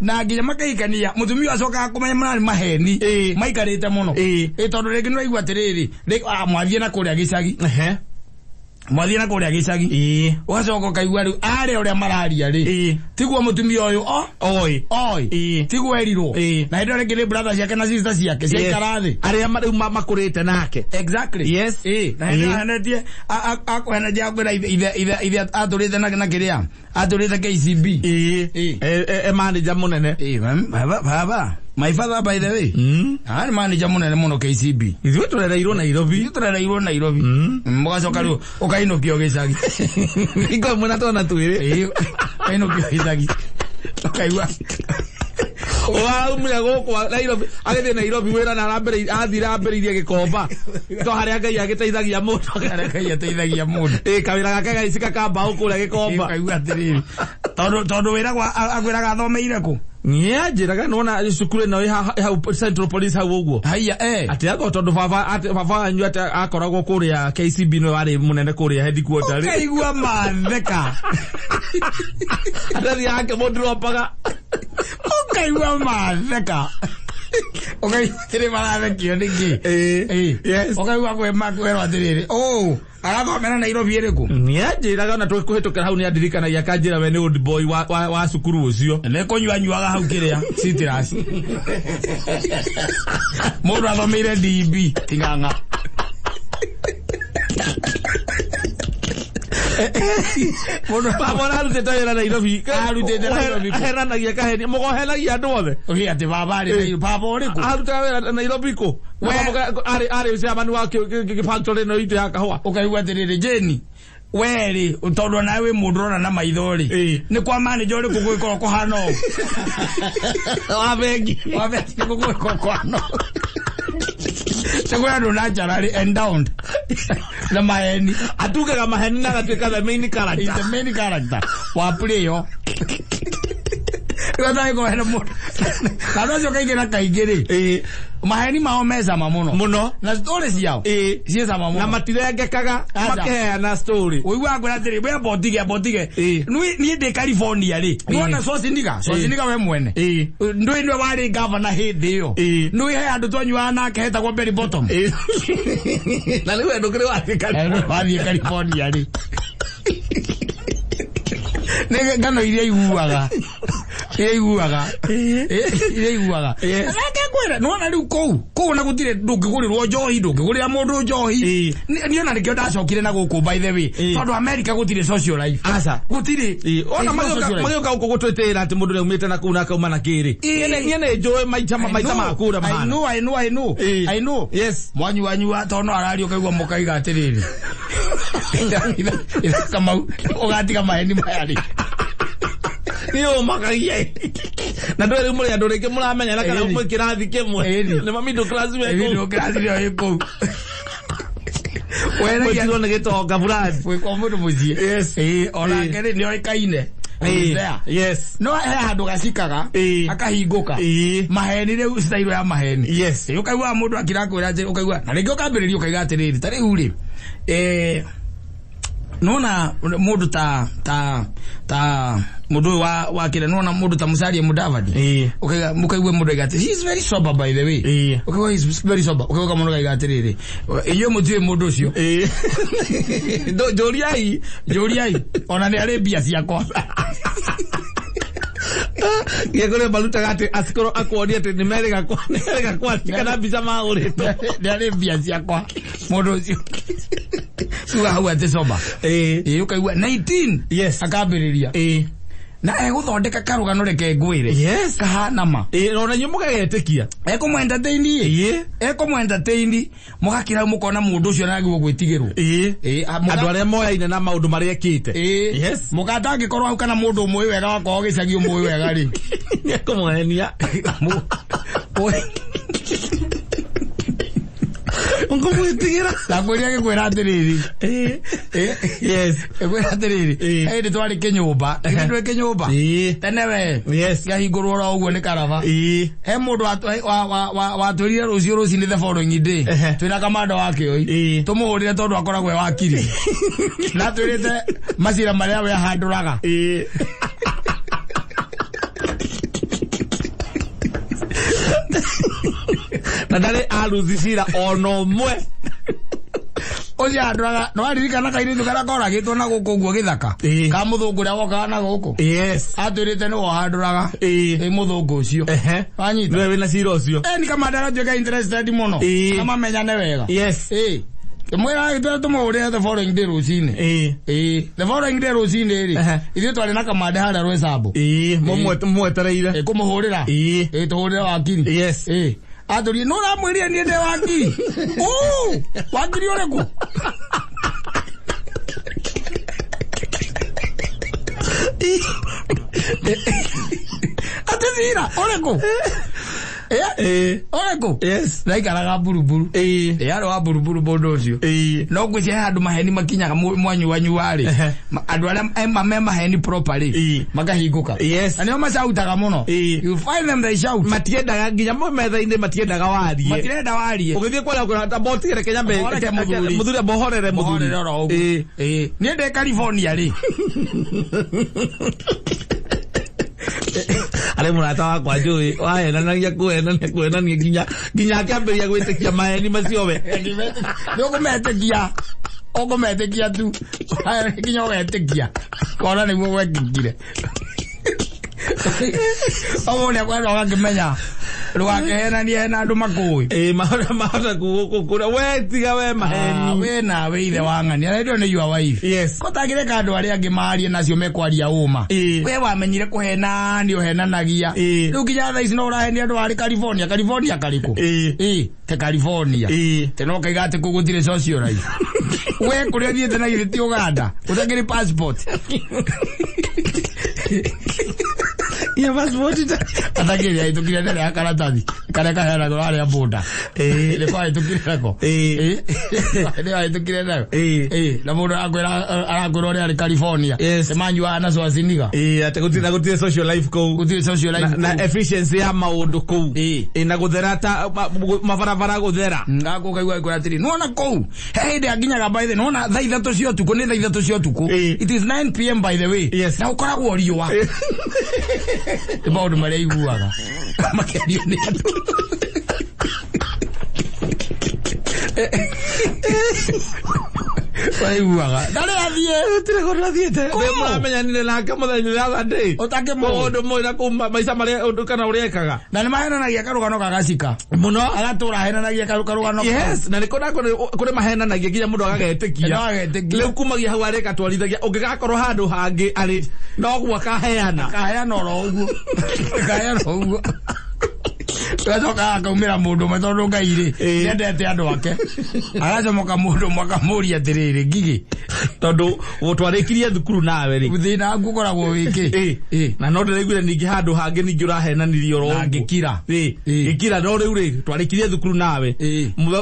Na nginya makĩhikania, mũtumia acokaga kũmenya mararĩ maheni maikarĩte mũno. Tondũ rĩngĩ nĩ waigua atĩrĩrĩ, mwathiĩ na kũrĩa gĩcagi, mwathiĩ na kũrĩa gĩcagi, ũgacoka ũkaigua rĩu arĩa ũrĩa mararia rĩ, tiguo mũtumia ũyũ o oi oi, tiguo erirwo. Na hĩndĩ ĩyo rĩngĩ nĩ brother ciake na sister ciake ciaikara thĩ. Arĩa rĩu makũrĩte nake. Exactly. Na hĩndĩ ĩyo ahenetie akũhenetie akwĩra ithe atũrĩte na kĩrĩa atũrĩte KCB. E manager mũnene. Baba, my father, by the way, arĩ manager mũnene mũno KCB. Ithuĩ tũrereirwo Nairobi. Ithuĩ tũrereirwo Nairobi. Mũgacoka rĩu ũkainũkio gĩcagi. Ingo mwena twana twĩrĩ. Ũkainũkio gĩcagi, ũkaigua waumire gũkũ Nairobi agĩthiĩ Nairobi wĩra na athire ambĩrĩirie gĩkomba to harĩa Ngai agĩteithagia mũndũ. Harĩa Ngai ateithagia mũndũ. Kawĩra gake gaicika ka mbaũ kũrĩa gĩkomba. Ũkaigua atĩrĩrĩ, tondũ wĩragwo akwĩraga athomeire kũ? Niĩ anjĩraga nĩwona cukuru ĩno ĩ hau Central Police hau ũguo. Haiya, eh. Atĩ ako tondũ baba atĩ baba wanyu atĩ akoragwo kũrĩa KCB nĩwe warĩ mũnene kũrĩa headquarter rĩ. Ũkaigua matheka. Atĩ yake mũndropaga. Ũkaigua matheka, ũkaigua atĩrĩ marathekio nĩkĩ. Ũkaigua kwĩrwo atĩrĩrĩ, ũ arathomera Nairobi ĩrĩkũ? Nĩanjĩraga ona tũkũhĩtũkĩra hau nĩandirikanagia akanjĩra we nĩ old boy wa cukuru ũcio. Nĩ kũnyua nyuaga hau kĩrĩa citrus. Mũndũ athomeire DB ting'ang'a. Mũndũ Baba ararutĩte wĩra Nairobi. Arutĩte Nairobi kũ? Aheranagia kahenia mũgohenagia andũ othe. Ũgĩ atĩ baba arĩ Nairobi, baba ũrĩkũ? Arutaga wĩra Nairobi kũ? Arĩ chairman wa factory ĩno itũ ya kahũa. Ũkaigua atĩrĩrĩ, Jane, werĩ tondũ onawe wĩ mũndũ ũrona na maitho rĩ, nĩ kwa manager ũrĩkũ gwĩkorwo kũhana ũũ? Wa bengi. Wa bengi nĩ gũgwĩkorwo kũhana ũũ? Nĩ kwĩ andũ naturally endowed na maheni. Atungaga maheni na agatuĩka the main Is character. the main character wa play yo. Gatagä hena mũndũ na andũ acio kaingĩ na kaingĩ rĩ maheni mao me cama mũno Mũno. Na story ciao ciĩ cama mũno. Na matirengekaga. Aca. Makeheana story. Ũiguaga ngwĩra atĩrĩ, we amba ũtige, amba ũtige. Niĩ ndĩ California rĩ, nĩwona Schwarzenegger, Schwarzenegger we mwene ndũĩ nĩwe warĩ gavana hĩndĩ ĩyo. Nĩũĩ he handũ twanyuaga nake hetagwo Berry Bottom. Na rĩu we ndũkĩrĩ wathiĩ California. Wathiĩ California rĩ, nĩ ngano iria iguaga, iria iguaga, iria iguaga. Reke ngwĩre, nĩwona rĩu kũu ona gũtirĩ, ndũngĩgũrĩrwo njohi, ndũngĩgũrĩra mũndũ njohi. Niĩ ona nĩkĩo ndacokire na gũkũ, by the way, tondũ America gũtirĩ social life. Aca. Gũtirĩ. Ona magĩũka gũkũ gũtwĩtĩra atĩ mũndũ nĩaumĩte na kũu na akauma na kĩrĩ. Niĩ nĩ njũĩ maica ma kũrĩa I mahana. know, I know, I know. I know. Mwanyuanyua tondũ no araria ũkaigua mũkaiga atĩrĩrĩ, Kamau, ũgatiga maheni maya rĩ. Nĩ ũmakagia. Na ndũĩ rĩu mũrĩ andũ rĩngĩ mũramenyana kana mwĩ kĩrathi kĩmwe. Nĩ ma middle class we kũu. Middle class nĩyo ĩ kũu. Mũtirwo nĩ gĩtonga fulani. Wĩ kwa mũndũ mũciĩ. Onake rĩ nĩoĩkaine. There. No he handũ gacikaga akahingũka maheni rĩu, style ya maheni. Ũkaigua mũndũ akirakwĩra atĩ, ũkaigua na rĩngĩ ũkambĩrĩria ũkaiga atĩrĩrĩ, ta rĩu rĩ, nona mũndũ ta mũndũ ũyũ wa kĩrĩa, nona mũndũ ta Musalia Mudavadi, ũkaiga mũkaigua mũndũ aiga atĩ he is very sober, by the way. Ũkaigua he is very sober, ũkaigua mũndũ aiga atĩrĩrĩ, inyuĩ mũtiũĩ mũndũ ũcio. Njũriai. Njũriai, ona nĩ arĩ mbia ciakwa. Nginya kũrĩa marutaga atĩ acikorwo akuonie atĩ nĩ merĩga kwandĩka na mbica mahũrĩtwo. Nĩ arĩ mbia ciakwa mũndũ ũcio, ciuga hau atĩ sober. Ũkaigua 19 akambĩrĩria na egũthondeka karũgano, reke ngwĩre, kahana ma. Ona inyuĩ mũkagetĩkia. Ekũmũ entertain, ekũmũ entertain, mũgakĩra mũkona mũndũ ũcio nagĩrĩirwo gwĩtigĩrwo. Andũ arĩa moyaine na maũndũ marĩa ekĩte. Mũgata angĩkorwo hau kana mũndũ ũmũĩ wega wakorwo gĩcagi ũmũĩ wega rĩ, nĩekũmũhenia. Ũkũmwĩtigĩra. Ndakwĩria gĩkwĩra atĩrĩrĩ. Ĩkwĩra atĩrĩrĩ, hĩndĩ twarĩ kĩnyũmba, hĩndĩ twĩ kĩnyũmba tene we, kĩahingũrwo oro ũguo nĩ karaba. He mũndũ watwĩrire rũciũ rũcinĩ, the following day, twĩna kamanda wa kĩoi, tũmũhũrĩre tondũ akoragwo e wakiri na twĩrĩte macira marĩa we ahandũraga. Na ndarĩ aruthi cira ona ũmwe. Ũcio andũraga, nĩwaririkana kairĩtu karĩa koragĩtwo na gũkũ ũguo gĩthaka ka mũthũngũ ũrĩa wokaga na gũkũ? Atwĩrĩte nĩwe ũhandũraga. Ĩ mũthũngũ ũcio wanyita. Nĩwe wĩna cira ũcio. Ni kamanda aratuĩka interested mũno na mamenyane wega. Mwĩra agĩtwĩra tũmũhũrĩre the following day rũcinĩ. The following day rũcinĩ rĩ, ithuĩ twarĩ na kamande harĩa Rwecambo. Mwetereire. Kũmũhũrĩra. Tũhũrĩre wakiri. Atũrie nũ ũramwĩrire niĩ ndĩ wakiri? Ũ, wakiri ũrĩkũ? Atĩ cira ũrĩkũ? Ũrĩkũ? Ndaikaraga Buruburu. Yarĩ wa Buruburu mũndũ ũcio. No ngwĩciria he handũ maheni makinyaga mwanyuanyua rĩ, andũ arĩa me maheni properly makahingũka. Na nĩo macautaga mũno. You find them, they shout. Matiendaga nginya mo metha-inĩ, matiendaga warie. Matirenda warie. Ũgĩthiĩ kwaria ũkwĩra ta botigere Kenya mbe. Bohorere mũthuri. Mũthuri bohorere mũthuri. Bohorere oro ũguo. Niĩ ndĩ California rĩ. Arĩ mũrata wakwa njũĩ wahenanagia kũhenania kũhenania nginya akĩambĩrĩria gwĩtĩkia maheni macio we. Nĩ ũkũmetĩkia. Ũkũmetĩkia tu. Nginya ũgetĩkia. Kona nĩguo gwekĩkire. Ũguo nĩ akwenda ũgakĩmenya ndũgakĩhenanie hena andũ makũĩ. Mahota kũkũra we tiga we maheni. We nawe ithe wa ng'ania na ndio nĩ your wife. Kotangĩreka andũ arĩa angĩ marie nacio mekwaria ũma. We wamenyire kũhena nĩ ũhenanagia. Rĩu nginya thaa ici no ũrahenia andũ arĩ California, California karĩkũ? Te California. Te no kaiga atĩ kũu gũtirĩ social life. We kũrĩa ũthiĩte na githĩ ti Uganda? Ũtakĩrĩ passport. Ya passport atakĩrĩ ahĩtũkire ndere ya karatathi karĩa kaheanagwo harĩa boda. Nĩko ahĩtũkire nako. Nĩyo ahĩtũkire nayo. Na mũndũ arakwĩra ũrĩa arĩ California. Yes. Nĩmanyuaga na Schwarzenegger. Atĩ gũtirĩ social life kũu. Gũtirĩ social life na kũu. Efficiency ya maũndũ kũu. Na gũthera ta mabarabara gũthera. Ngakũ kaigua kwĩra atĩrĩ, nĩwona kũu he hĩndĩ anginyaga by the nĩwona thaa 3 cia ũtukũ, nĩ thaa 3 cia ũtukũ. It is 9 p.m. by the way. Yes. Na ũkoragwo riũa. Nĩ maũndũ marĩa iguaga makĩario nĩ andũ. Waiguaga ndarĩ athiĩ. Gũtirĩ kũndũ athiĩte. Kũu. Nĩ mũramenyanire nake mũthenya the other day. Ũtakĩmũĩ. Ũndũ mũĩ na kũu maica marĩa ũndũ kana ũrĩa ekaga. Na nĩ mahenanagia karũgano ga gacika. Mũno. Agatũra ahenanagia karũgano. Yes, na nĩ kũna kũrĩ mahenanagia nginya mũndũ agagetĩkia. No agetĩkia. Rĩu kumagia hau arĩ gatwarithagia ũngĩgakorwo handũ hangĩ arĩ noguo akaheana. Akaheana oro ũguo. Akaheana ũguo. Gacoka akaumĩra mũndũ ũmwe tondũ Ngai rĩ nĩendete andũ ake. Agacomoka mũndũ ũmwe akamũria atĩrĩrĩ, Ngigĩ, tondũ twarĩkirie thukuru nawe rĩ, thĩna waku ũkoragwo wĩkĩ? Na no ndĩraiguire ningĩ handũ hangĩ ningĩ ũrahenanirie oro Na ũguo. ngĩkira. Ngĩkira no rĩu rĩ twarĩkirie thukuru nawe.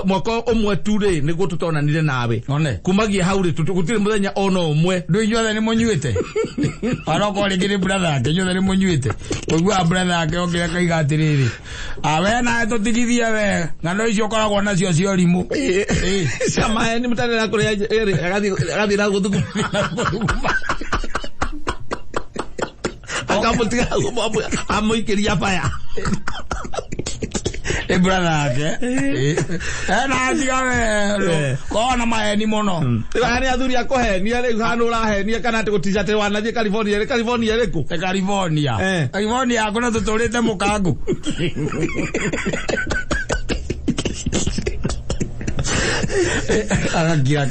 Mwaka ũmwe tu rĩ nĩguo tũtonanire nawe. One. Kumagia hau rĩ gũtirĩ mũthenya ona ũmwe. Ndũ inyuothe nĩ mũnyuĩte? Onokorwo rĩngĩ nĩ brother yake, inyuothe nĩ mũnyuĩte. Ũiguaga brother yake okire akaiga atĩrĩrĩ, we nawe tũtigithie we, ng'ano icio ũkoragwo nacio cia ũrimũ. Cia maheni mũtarĩ kũrĩa agathiĩ na gũthuguma. Akamũtiga amũikĩria baya. Nĩ brother yake. Na tiga we, korwo na maheni mũno. Rĩu aya nĩ athuri a kũhenia rĩu hana ũrahenia kana atĩ gũtica atĩ wanathiĩ California rĩ California ĩrĩkũ? Nĩ California. California yaku na tũtũrĩte mũkangu. Agakira.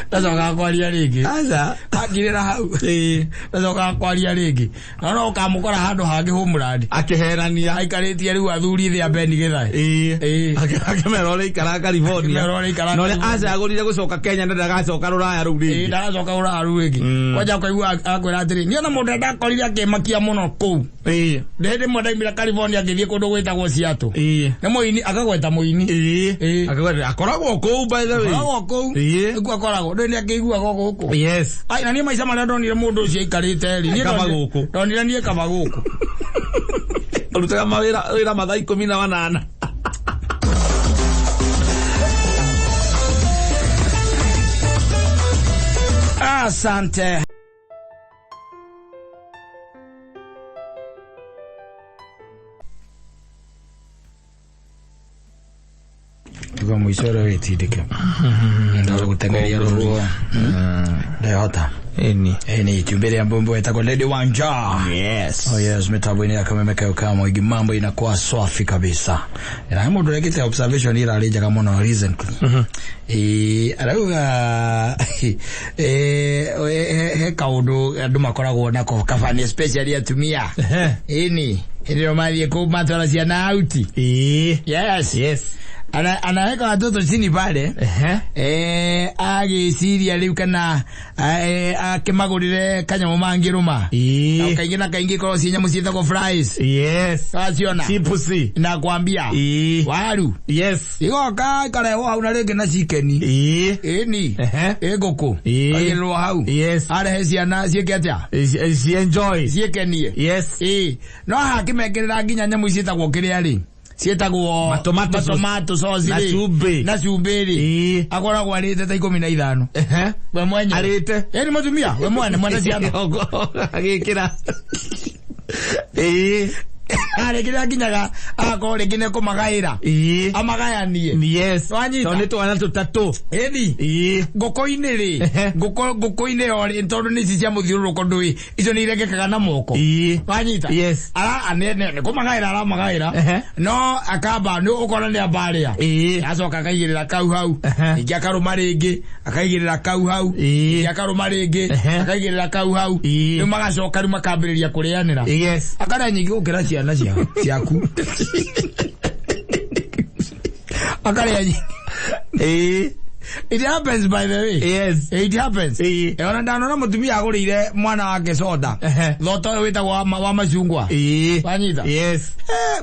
Ndacokaga kwaria rĩngĩ. Aca. Akirĩra hau. Ndacokaga kwaria rĩngĩ. Na no ũkamũkora handũ hangĩ homeland. Akĩhenania. Aikarĩtie rĩu athuri thĩ a Ben Githae. Akĩmera ũrĩa aikaraga California. Akĩmera ũrĩa aikaraga Na ũrĩa California. acagũrire gũcoka Kenya na ndagacoka Rũraya rĩu rĩngĩ. Ndagacoka Rũraya rĩu rĩngĩ. Kwanja ũkaigua akwĩra atĩrĩ, niĩ ona mũndũ ndakorire akĩmakia mũno kũu. Ndĩ hĩndĩ ĩmwe ndaumire California ngĩthiĩ kũndũ gwĩtagwo Seattle. Nĩ mũini, akagweta mũini. Akagweta, akoragwo kũu by the way. Akoragwo kũu. Nĩkuo akoragwo. Ndũĩ nĩakĩiguaga gũkũ. Yes. Ai, na niĩ maica marĩa ndonire mũndũ ũcio aikarĩte rĩ, niĩ Kaba gũkũ. ndonire niĩ kaba gũkũ. Arutaga mawĩra wĩra mathaa 18. Asante. Tuga mũico ũrĩa wĩtindĩke. Ndoro gũteng'eria rũruo. Ndehota. Ĩni. Ĩni, itumbĩ rĩa mbombo ĩtagwo Lady Wanja. Yes. Oh yes, mitambo-inĩ ya Kameme Kayo ka Mũingĩ mambo inakuwa swafi kabisa. Na mũndũ ũrekĩte observation ĩrarĩ njega mũno recently. Arauga he kaũndũ andũ makoragwo nako kabani especially atumia. Ĩni, hĩndĩ ĩyo mathiĩ kũu matwara ciana out. Yes. Yes. Anaweka watoto chini pale. Agĩciria rĩu kana akĩmagũrĩre kanyamũ mangĩrũma. Na kaingĩ na kaingĩ ikoragwo ciĩ nyamũ ciĩtagwo fries. Yes. Waciona? Chips. Nakwambia. Waru. Yes. Igoka ikarehwo hau na rĩngĩ na chicken. Ĩni. Ĩ ngũkũ. Kaigĩrĩrwo hau. Yes. Arehe ciana ciĩke atĩa? Ci enjoy. Ciĩkenie. Yes. No hakĩmekĩrĩra nginya nyamũ ciĩtagwo kĩrĩa rĩ? Ciĩtagwo tomato sauce Na rĩ. cumbĩ. Na cumbĩ rĩ. Akoragwo arĩte ta 15. We mwenyewe. Arĩte. Ĩni mũtumia, we mwene, mwene ciana. Agĩkĩra. Arĩkĩrĩa nginyaga agakorwo rĩngĩ nĩ kũmagaĩra. Amagayanie. Yes. Wanyita. Tondũ nĩ twana tũtatũ. Ĩni. Ngũkũ-inĩ rĩ. Ngũkũ-inĩ yo rĩ, tondũ nĩ ici cia mũthiũrũrũko ndũĩ. Icio nĩ irekekaga na moko. Wanyita. Yes. Ara, nĩ kũmagaĩra aramagaĩra. No akamba nĩ ũkona nĩ amba arĩa. Acoka akaigĩrĩra kau hau. Ningĩ akarũma rĩngĩ, akaigĩrĩra kau hau. Ningĩ akarũma rĩngĩ, akaigĩrĩra kau hau. Rĩu magacoka rĩu makambĩrĩria kũrĩanĩra. Yes. Akarĩa nyingĩ gũkĩra ciana ciaku. Akarĩa nyingĩ. It happens, by the way. Yes. It happens. Ĩĩ. Ona ndanona mũtumia agũrĩire mwana wake soda. Ehe. Thota ũyũ wĩtagwo wa macungwa. Ĩĩ. Wanyita? Yes.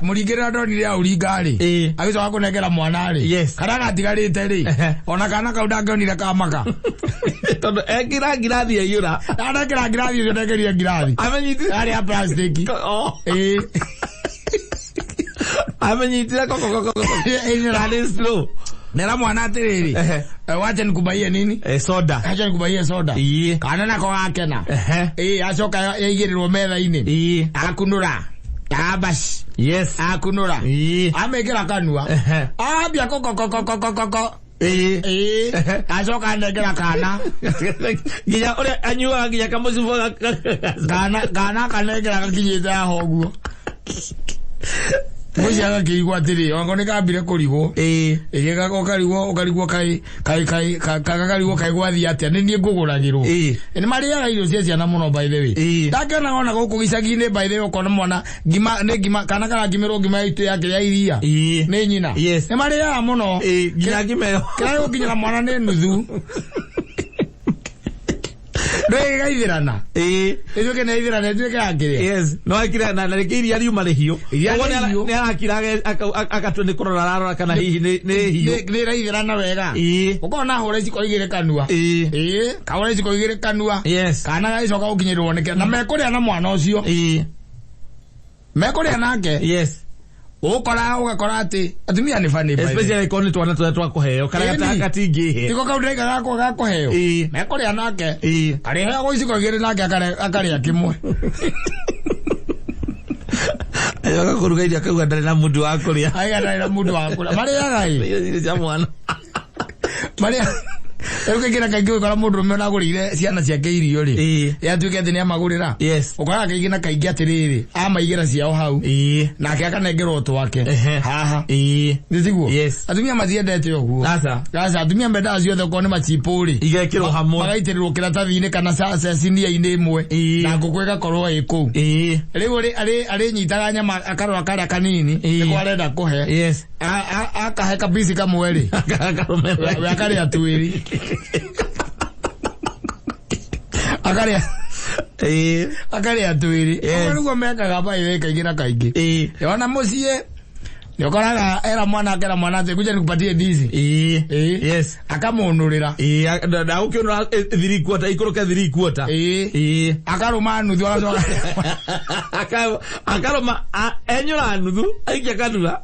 Mũringĩrĩra ndonire aũringa rĩ. Ĩĩ. Agĩcoka kũnengera mwana rĩ. Yes. Kana gatigarĩte rĩ. Ehe. Ona kana kau ndangĩonire kamaka. Tondũ ekĩra ngirathi yaiyũra. Ndanekĩra ngirathi ũcio ndekerire ngirathi. Amenyitire. Yarĩ ya plastic. Oh. Ĩĩ. Amenyitire koko koko koko. That is slow. Nera mwana atĩrĩrĩ. Ehe. Wacha nikubaie nini? Soda. Acha nikubaie soda. Ĩĩ. Kana nako gakena. Ehe. Ĩĩ, acoka yaigĩrĩrwo metha-inĩ. Ĩĩ. Akunũra. Abash. Yes. Akunũra. Ĩĩ. Amĩkĩra kanua. Ehe. Ambia kokokokokokoko. Ĩĩ. Ĩĩ. Acoka anengera kana. Nginya ũrĩa anyuaga nginya kamũcuba Kana kana kanengera gakinyĩte haha ũguo. Mũciĩ agakĩigua atĩrĩ, ongo nĩ kambire kũrigwo. Ĩĩ. Ĩĩ, ũkarigwo ũkarigwo kaĩ kaĩ kaĩ kakarigwo kaĩ gwathiĩ atĩa, nĩ niĩ ngũgũragĩrwo. Ĩĩ. Nĩ marĩaga irio cia ciana mũno, by the way. Ĩĩ. Ndakĩonaga ona gũkũ gĩcagi-inĩ, by the way, ũkona mwana ngima nĩ ngima kana karakimĩrwo ngima ya itu yake ya iria. Ĩĩ. Nĩ nyina. Yes. Nĩ marĩaga mũno. Ĩĩ, nginya ngima ĩyo. Kĩrĩa gĩgũkinyĩra mwana nĩ nuthu. Ndũgĩgaithĩrana. Ĩĩ. Ĩtuĩke nĩ yaithĩrana, ĩtuĩke ya kĩrĩa. Yes. No akira na rĩngĩ iria riuma rĩhiũ. Iria Ũguo rĩhiũ. nĩ arakira agatua nĩ kũrora ararora kana hihi nĩ hiũ. Nĩ ĩraithĩrana wega. Ĩĩ. Ũkona hũra iciko igĩrĩ kanua. Ĩĩ. Ĩĩ, kahũra iciko igĩrĩ kanua. Yes. Kana gagĩcoka gũkinyĩrĩrwo nĩ na mekũrĩa na mwana ũcio. Ĩĩ. Mekũrĩa nake. Yes. Ũgũkora ũgakora atĩ atumia nĩ funny, by the way. Especially korwo nĩ twana tũrĩa twa kũheo kana Ĩni. gatingĩhe. Tiko kau ndĩraika gakwa ga kũheo. Ĩĩ. Mekũrĩa nake. Ĩĩ. Karĩheagwo iciko igĩrĩ nake akarĩa kĩmwe. Acoka kũruga irio akauga ndarĩ na mũndũ wa kũrĩa. Aiga ndarĩ na mũndũ wa kũrĩa. Marĩaga ĩ. Irio cia mwana. Marĩa rĩu kaingĩ na kaingĩ ũgĩkora mũndũrũme ona agũrĩire ciana ciake irio rĩ. Ĩĩ. Yatuĩke atĩ nĩ amagũrĩra. Yes. Ũkoraga kaingĩ na kaingĩ atĩrĩrĩ, amaigĩra ciao hau. Ĩĩ. Nake akanengerwo twake. Ehe. Haha. Ĩĩ. Nĩ tiguo? Yes. Atumia matiendete ũguo. Aca. Aca, atumia mendaga ciothe okorwo nĩ machipũ rĩ. Igekĩrwo hamwe. Magaitĩrĩrwo kĩratathi-inĩ kana cinia-inĩ ĩmwe. Ĩĩ. Na ngũkũ ĩgakorwo ĩ kũu. Ĩĩ. Rĩu arĩnyitaga nyama akarora karĩa kanini Ĩĩ. nĩko arenda kũhe. Yes. Akahe kabisi kamwe rĩ. Akarũmĩrĩra. We akarĩa twĩrĩ. Akarĩa Ĩĩ. akarĩa twĩrĩ. Yes. Ũguo nĩguo mekaga by the way kaingĩ na kaingĩ. Ĩĩ. Ona mũciĩ nĩũkoraga era mwana akera mwana atĩ kuja nikupatie ndizi. Ĩĩ. Ĩĩ. Yes. Akamũnũrĩra. Ĩĩ, na ũkĩũnũra 3/4 ikũrũke 3/4. Ĩĩ. Ĩĩ. Akarũma nuthu agacoka. Akarũma enyũra nuthu aikia kanua.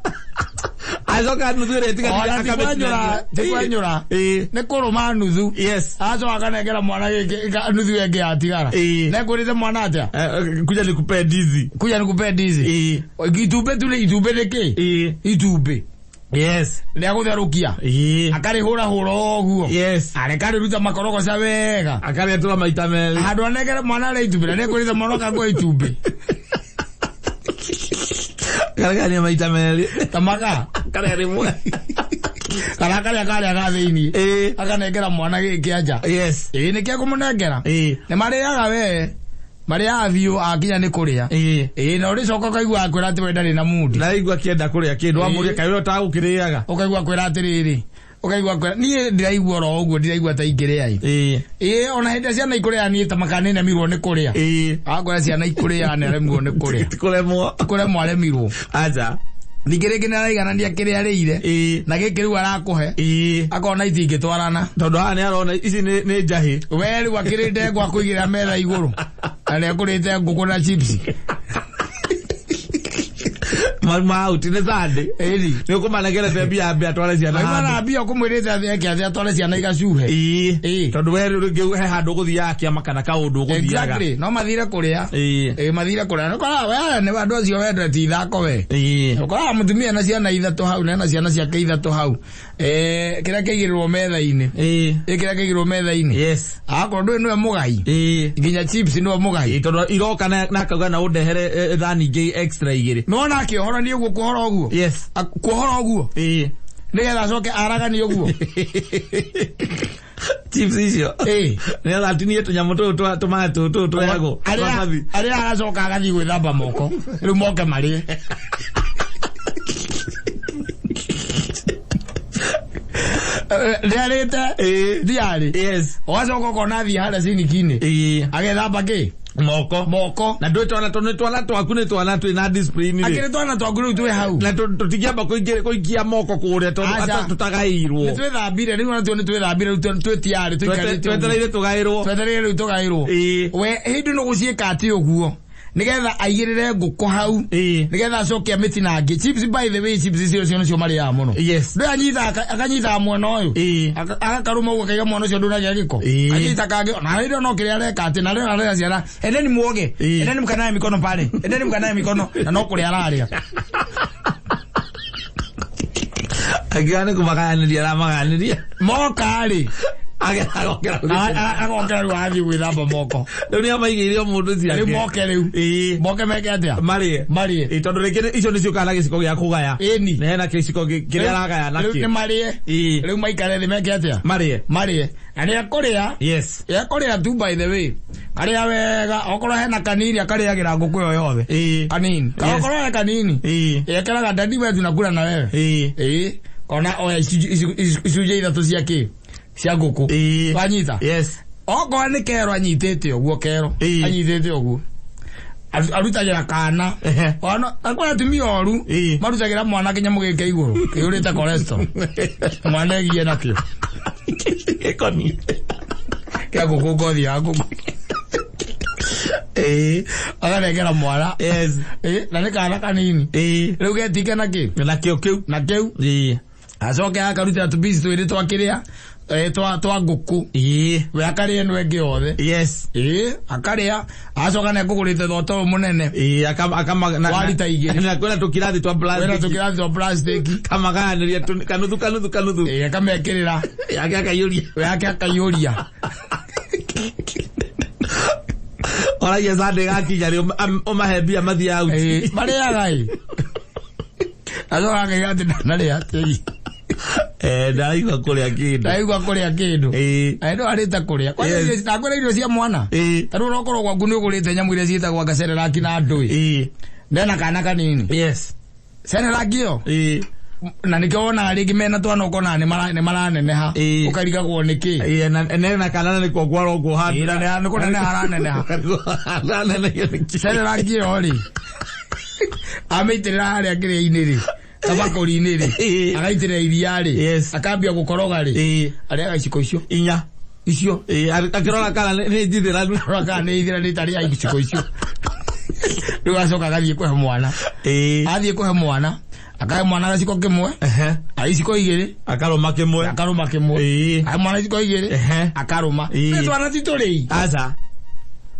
Acoka nuthu ĩrĩa ĩtigarĩte Ona ti kwenyũra, ti kwenyũra. Ĩĩ. Nĩ kũrũma nuthu. Yes. Agacoka akanengera mwana gĩkĩ nuthu ĩyo ĩngĩ yatigara. Ĩĩ. Nekwĩrĩte mwana atĩa? Kuja nikupe ndizi. Kuja nikupe ndizi. Ĩĩ. Itumbĩ tu nĩ itumbĩ nĩ kĩ? Ĩĩ. Itumbĩ. Yes. Rĩagũtherũkia. Ĩĩ. Akarĩhũrahũra ũguo. Yes. Arekarĩruta makorogoca wega. Akarĩatũra maita merĩ. Handũ anengere mwana arĩa itumbĩ na nĩkwĩrĩte mwana ũka itumbĩ. Karĩgania maita merĩ. Tamaka. Karĩa rĩmwe. Kana karĩa karĩa ga thĩinĩ. Ĩĩ. Akanengera mwana gĩkĩ anja. Yes. Ĩĩ nĩkĩo ekũmũnengera. Ĩĩ. Nĩ marĩaga we. Marĩaga biũ akinya nĩ kũrĩa. Ĩĩ. Ĩĩ na ũrĩcoka ũkaigua akwĩra atĩ we ndarĩ na mundi. Ndaigua akĩenda kũrĩa kĩndũ amũria kaĩ we ũtagũkĩrĩaga. Ũkaigua akwĩra atĩrĩrĩ. Ũkaigua akwĩra niĩ ndĩraigua oro ũguo ndĩraigua ta ingĩrĩa ĩ. Ĩĩ. Ĩĩ ona hĩndĩ ĩrĩa ciana ikũrĩa niĩ ta makana nĩnemirwo nĩ kũrĩa. Ĩĩ. Akwĩra ciana ikũrĩa nĩaremirwo nĩ kũrĩa. Ti kũremwo. Kũremwo aremirwo. Aca. Ningĩ rĩngĩ nĩaraiganania kĩrĩa arĩire. Ĩĩ. Na gĩkĩ rĩu arakũhe. Ĩĩ. Akona itingĩtwarana. Tondũ haha nĩarona ici nĩ njahĩ. We rĩu akĩrĩ ndengwa akũigĩrĩra metha igũrũ. Na nĩekũrĩte ngũkũ na chips. Mauma out nĩ Sunday. Ĩni. Nĩ ũkũmanengerete mbia mbia atware ciana Mauma handũ. na mbia ũkũmwĩrĩte atĩ eke atĩ atware ciana igacuhe. Ĩĩ. Ĩĩ. Tondũ we rĩu rĩngĩ he handũ ũgũthiaga kĩama kana kaũndũ ũgũthiaga. Exactly. No mathire kũrĩa. Ĩĩ. Ĩĩ mathire kũrĩa. Nĩũkoraga we nĩ andũ acio wendete ithako we. Ĩĩ. Ũkoraga mũtumia na ciana ithatũ hau na ciana ciake ithatũ hau. Kĩrĩa kĩigĩrĩrwo metha-inĩ. Ĩĩ. Ĩ kĩrĩa kĩigĩrĩrwo metha-inĩ. Yes. Akorwo ndũĩ nĩwe mũgai. Ĩĩ. Nginya chips nĩwe mũgai. Ĩĩ, tondũ iroka na akauga na ũndehere thani ingĩ extra igĩrĩ. Nĩwona akĩohorania ũguo kuohora ũguo. Yes. Kuohora ũguo. Ĩĩ. Nĩgetha acoke araganie ũguo. Chips icio. Ĩĩ. Nĩgetha atinie tũnyamũ tũtũ tũmaĩ tũtũ tũrehagwo. Arĩa agacoka agathiĩ gwĩthamba moko. Rĩu moke marĩe. Ndiarĩte. Ndiarĩ. Yes. Ũgacoka ũkona athiĩ harĩa cinikini. Agethamba kĩ? Moko. Moko. Na ndũĩ twana tondũ nĩ twana twaku nĩ twana twĩna discipline rĩ. Akĩrĩ twana twaku rĩu twĩ hau. Na tũtingĩamba kũikia moko kũrĩa tondũ Aca. tũtagaĩirwo. Nĩ twĩthambire rĩu onatuo nĩ twĩthambire rĩu twĩ tiarĩ tũikarĩte. Twetereire tũgaĩrwo. Twetereire rĩu tũgaĩrwo. We hĩndĩ no gũciĩka atĩ ũguo. Nĩgetha aigĩrĩre ngũkũ hau. Nĩgetha acoke amĩtinangie. Chips by the way chips icio cio nĩcio marĩaga mũno. Yes. Ndũĩ anyitaga akanyitaga mwena ũyũ. Agakarũma ũguo akaiga mwena ũcio ndũnagĩa gĩko. Anyita kangĩ na rĩrĩa no kĩrĩa areka atĩ na rĩrĩa arera ciana endeni muoge. Endeni mkanae mikono pale. Endeni mkanae mikono na no kũrĩa ararĩa. Akiuga nĩ kũmagayanĩria aramagayanĩria. Moka rĩ. Agokera Agokera rĩu athiĩ gwĩthamba moko. Rĩu nĩ amaigĩire o mũndũ ciake. Rĩu moke rĩu. Moke meke atĩa? Marĩe. Marĩe. Tondũ rĩngĩ icio nĩcio kana gĩciko gĩa kũgaya. Ĩni. Na hena gĩciko kĩrĩa aragaya Rĩu nakĩo. nĩ marĩe. Rĩu maikare thĩ meke atĩa? Marĩe. Marĩe. Na nĩ ekũrĩa. Yes. Ekũrĩa tu by the way. Arĩa wega okorwo hena kanini akarĩagĩra ngũkũ ĩyo yothe. Kanini. Yes. Okorwo he kanini. Ekeraga dadi wewe tunakula na wewe. Kona oya icunjĩ ithatũ cia kĩ? Cia ngũkũ. Wanyita? Yes. Okorwo nĩ kero anyitĩte ũguo kero. Anyitĩte ũguo. Arutagĩra kana. Ona akwĩna atumia oru. Marutagĩra mwana kĩnyamũ gĩkĩ igũrũ. Kĩihũrĩte cholesterol. Mwana egie nakĩo. Gĩkoni. Kĩa ngũkũ ngothi ya ngũkũ. Akanengera mwana. Yes. Na nĩ kana kanini. Rĩu getike na kĩ? Nakĩo kĩu. Na kĩu. Acoke akarutĩra tũpici twĩrĩ twa kĩrĩa twa ngũkũ. We akarĩa ĩno ĩngĩ yothe. Yes. Akarĩa acoka nĩ ekũgũrĩte thota ũyũ mũnene. Wa rita igĩrĩ. Na kwĩna tũkirathi twa plastic. Kwĩna tũkirathi twa plastic. Kamagayanĩria kanuthu kanuthu kanuthu. Akamekĩrĩra. Yake akaiyũria. Yake akaiyũria. Oragia Sunday gakinya rĩ ũmahe mbia mathiĩ out. Marĩaga ĩ. Acoka akaiga atĩ ndanarĩa atĩ. Ndaraigua kũrĩa kĩndũ. Ndaigua kũrĩa kĩndũ. No arĩte kũrĩa. Kwanja Yes. ndakwĩra irio cia mwana. Ta rĩu ũrokorwo gwaku nĩ ũgũrĩte nyamũ iria ciĩtagwo anga Cerelac na ndũĩ. Ndena kana kanini. Yes. Cerelac ĩyo. Na nĩkĩo wonaga rĩngĩ mena twana ũkona nĩ maraneneha. Ũkarigagwo nĩkĩ. Nena kana nĩ kuongwo arongwo handũ. Na nĩ kũneneha araneneha. Cerelac ĩyo rĩ. Amĩitĩrĩra harĩa kĩrĩa-inĩ rĩ. Kabakũri-inĩ rĩ. Agaitĩrĩra iria rĩ. Akambia gũkoroga rĩ. Arĩaga iciko icio. Inya. Icio. Akĩrora kana nĩ njithĩranu. Akĩrora kana nĩ ithĩranu itarĩ iciko icio. Rĩu acoka agathiĩ kũhe mwana. Athiĩ kũhe mwana. Akahe mwana gaciko kĩmwe. Iciko igĩrĩ. Akarũma kĩmwe. Akarũma kĩmwe. Akahe mwana iciko igĩrĩ. Akarũma. Nĩ twana ti tũrĩi. Aca.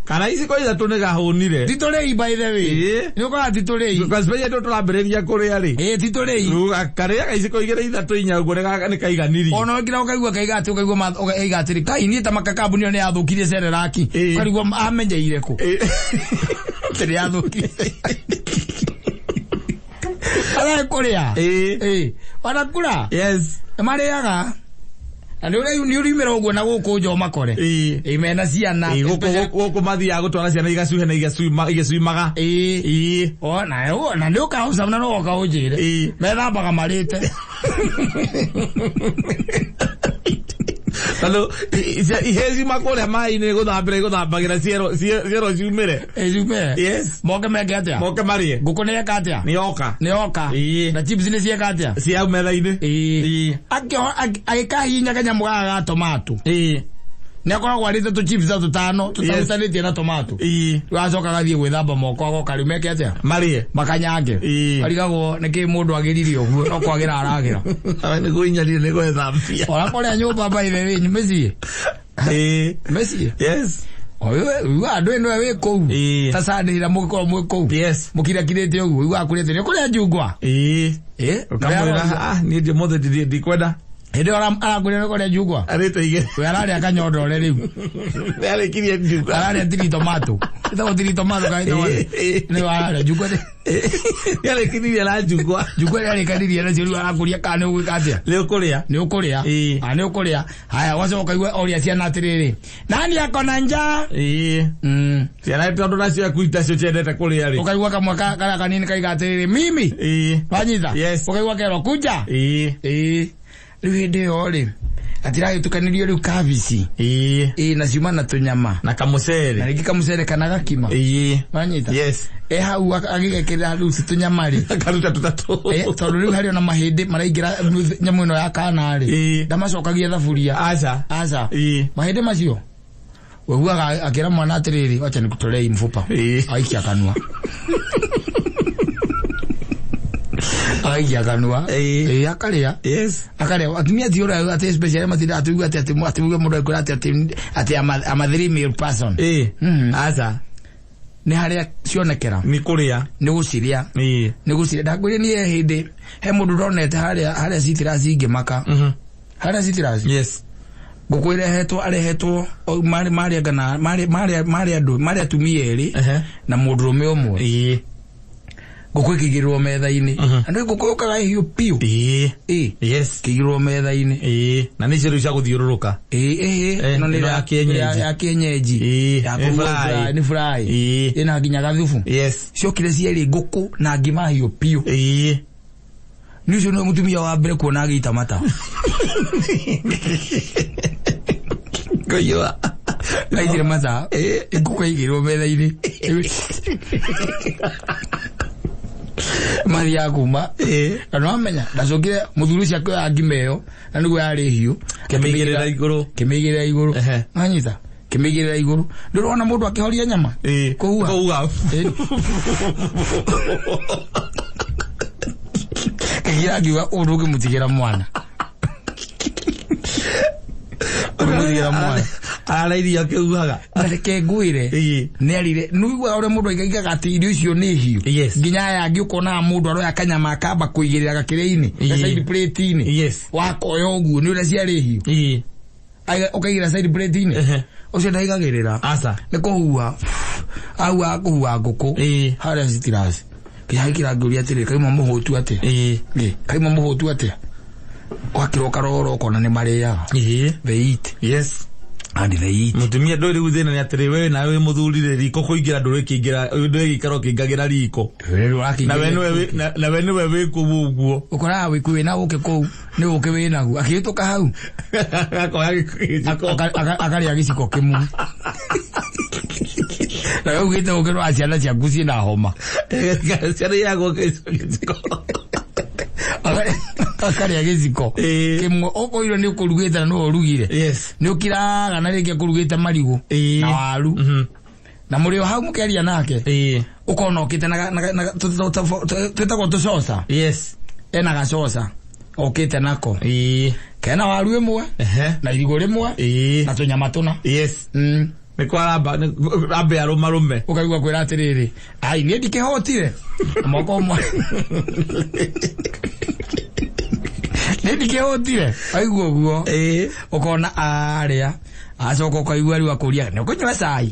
Kana iciko ithatũ nĩ gahũnire. Ti tũrĩi by the way. Nĩ ũkoraga ti tũrĩi. Because rĩrĩa tũrambĩrĩria kũrĩa rĩ. Ti tũrĩi. Rĩu karĩaga iciko igĩrĩ ithatũ inya ũguo nĩ kaiganirie. Ona nginya ũkaigua kaiga atĩ ũkaigua ũkaiga atĩrĩ kai niĩ ta maka kambuni ĩyo nĩ yathũkirie Cerelac. Ũkarigwo amenyeire kũ. Atĩ nĩ yathũkirie. Arĩa kũrĩa. Ona kura. Yes. Nĩ marĩaga. Na nĩ ũriumĩra ũguo na gũkũ nja ũmakore. Mena ciana. Gũkũ mathiaga gũtwara ciana igacuhe na igacuimaga. Na nĩ ũkaũcama na no ũka ũnjĩre. Methambaga marĩte. Tondũ ihĩĩ ciuma kũrĩa maĩ-inĩ gũthambĩra igũthambagĩra ciero ciumĩre. Ciumĩre. Yes. Moke meke atĩa? Moke marĩe. Ngũkũ nĩ yeka atĩa? Nĩ yoka. Nĩ yoka. Na chips nĩ cieka atĩa? Cia metha-inĩ. Agĩkahihinya kanyamũ gaka ga tomato. Nĩ akoragwo arĩte tũ chips ta tũtano tũtarutanĩtie na tomato. Rĩu acoka agathiĩ gwĩthamba moko agoka rĩu meke atĩa? Marĩe. Makanyange. Arigagwo nĩkĩ mũndũ agĩrire ũguo no kwagĩra aragĩra. Nĩ kũinyaria nĩ gwĩthambia. Ona kũrĩa nyũmba by the way mĩciĩ. Mĩciĩ. Yes. Uga andũ ĩno wĩ kũu. Ta Sunday ĩrĩa mũgĩkorwo mwĩ kũu. Yes. Mũkirakirĩte ũguo ugaga kũrĩa nĩ kũrĩa njungwa. Ũkamwĩra niĩ ũmũthĩ ndikwenda. Hĩndĩ ĩyo arakwĩra nĩ kũrĩa njungwa. Arĩte igĩrĩ. We ararĩa kanyondore rĩu. Nĩarĩkirie njungwa. Ararĩa tiri tomato. Ĩtagwo tiri tomato kana ĩtagwo nĩ ararĩa njungwa. Nĩarĩkinirie na njungwa. Njungwa nĩarĩkanirie nacio rĩu arakũria kana nĩ ũgwĩka atĩa? Nĩ ũkũrĩa. Nĩ ũkũrĩa. Nĩ ũkũrĩa. Haya ũgacoka ũkaigua oria ciana atĩrĩrĩ. Nani akona njaa? Ciana tondũ nacio akuita cio ciendete kũrĩa rĩ. Ũkaigua kamwe karĩa kanini kaiga atĩrĩrĩ mimi. Wanyita? Yes. Ũkaigua kerwo kuja. Rĩu hĩndĩ ĩyo rĩ atiragĩtukanĩrio rĩu kabici ĩĩ na ciuma na tũnyama na kamucere na rĩngĩ kamucere kana gakima wanyita yes hau agĩgekĩra rĩu tũnyama rĩ akaruta tũtatũ tondũ rĩu harĩ ona mahĩndĩ maraingĩra nyamũ ĩno ya kana rĩ ndamacokagia thaburia aca aca mahĩndĩ macio weguaga akĩra mwana atĩrĩrĩ wacha nikutolei mfupa aikia kanua aikia kanua akarĩa yes akarĩa atumia ti ũrĩa atĩ especially matinda atuga atĩ atĩ atĩ mũndũ akwĩra atĩ atĩ atĩ I'm a three meal person aca nĩ harĩa cionekera nĩ kũrĩa nĩ gũciria nĩ gũciria ndakwĩrire niĩ hĩndĩ he mũndũ ndonete harĩa harĩa citirasi ingĩmaka harĩa citirasi yes ngũkũ irehetwo arehetwo marĩ marĩ ngana marĩ marĩ marĩ andũ marĩ atumia erĩ na mũndũrũme ũmwe ngũkũ ĩkĩigĩrĩrwo metha-inĩ na nĩ ngũkũ yũkaga ĩhiũ piũ yes ĩkĩigĩrĩrwo metha-inĩ na nĩ icio rĩu cia gũthiũrũrũka ĩno nĩ ya kĩenyenji ya kũruga nĩ fry ĩna nginya gathubu yes ciokire cierĩ ngũkũ na ngima hiũ piũ nĩ ũcio nĩwe mũtumia wa mbere kuona agĩita mata Ngoyua aitire mata ngũkũ ĩigĩrĩrwo metha-inĩ mathiaga kuma na nĩwamenya ndacokire mũthuri ũcio akĩoya ngima ĩyo na nĩguo yarĩ hiũ kĩmĩigĩrĩra igũrũ kĩmĩigĩrĩra igũrũ wanyita kĩmĩigĩrĩra igũrũ ndũrona mũndũ akĩhoria nyama kũhua kũhua kĩgira ngiuga ũũ ndũngĩmũtigĩra mwana ũngĩmũtigĩra mwana arairio akĩugaga na reke ngwĩre nĩ arire nĩũiguaga ũrĩa mũndũ aigaga atĩ irio icio nĩ hiũ nginya aya angĩ ũkonaga mũndũ aroya kanyama akamba kũigĩrĩra gakĩrĩa-inĩ ga side plate-inĩ wakoya ũguo nĩ ũrĩa ciarĩ hiũ ũkaigĩrĩra side plate-inĩ ũcio ndaigagĩrĩra nĩ kũhua ahuaga kũhua ngũkũ harĩa citirasi nginya gĩkĩra ngĩũria atĩrĩrĩ kaima mũhũtu atĩa kaima mũhũtu atĩa ũgakĩrwo ũkarora ũkona nĩ marĩaga they eat yes and they eat mutumia ndå rä u thä na nä atä rä we nawe wä må thuri rä riko kå ingä ra ndå rä kä ingä ra ndå rä gä ikara å kä ingagä ra riko na we nä we wä kå u å guo å koraga wä wä na å kä kå u nä å kä wä naguo akä hä tå ka hau akarä a gä ciko kä mwe na we ugä te å kä rwa ciana ciaku ciä homa ciana iragwo gĩciko akarĩa gĩciko kĩmwe ũkoirwo nĩ ũkũrugĩte na nĩwe ũrugire nĩ ũkiraga na rĩngĩ akũrugĩte marigũ na waru na mũrĩ o hau mũkĩaria nake ũkona ũkĩte na twĩtagwo tũcoca ena gacoca okĩte nako kena waru ĩmwe na irigũ rĩmwe na tũnyama tũna nä kwaramba ambe arũmarũme ũkaigua kwĩra atĩrĩrĩ ai niĩ ndikĩhotire moko ũmwe niĩ ndikĩhotire aigua ũguo ũkona arĩa acoka ũkaigua rĩu akũria nĩ ũkũnyua cai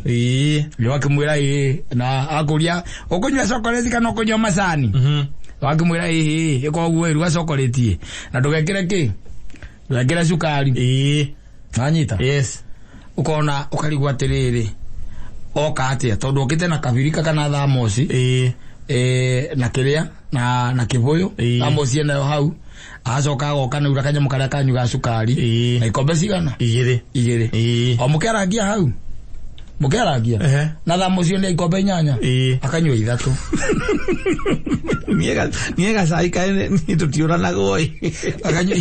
rĩu akĩmwĩra ĩĩ na akũria ũkũnyua chocolate kana ũkũnyua macani wakĩmwĩra ĩĩ ĩka ũguo ĩruga chocolate na ndũgekĩre kĩ ndũgekĩre cukari wanyita yes ukona ukarigwo atiriri oka atia tondu okite na kabirika kana thamoci na kiria na kibuyu thamoci enayo hau acoka agoka na ura kanyamu karia kanyu ga cukari na ikombe cigana igiri o mukiarangia hau mukiarangia na thamoci nĩ ikombe inyanya akanyua ithatũ niĩ gacai kaĩ niĩ tũtiũranagwo akanyua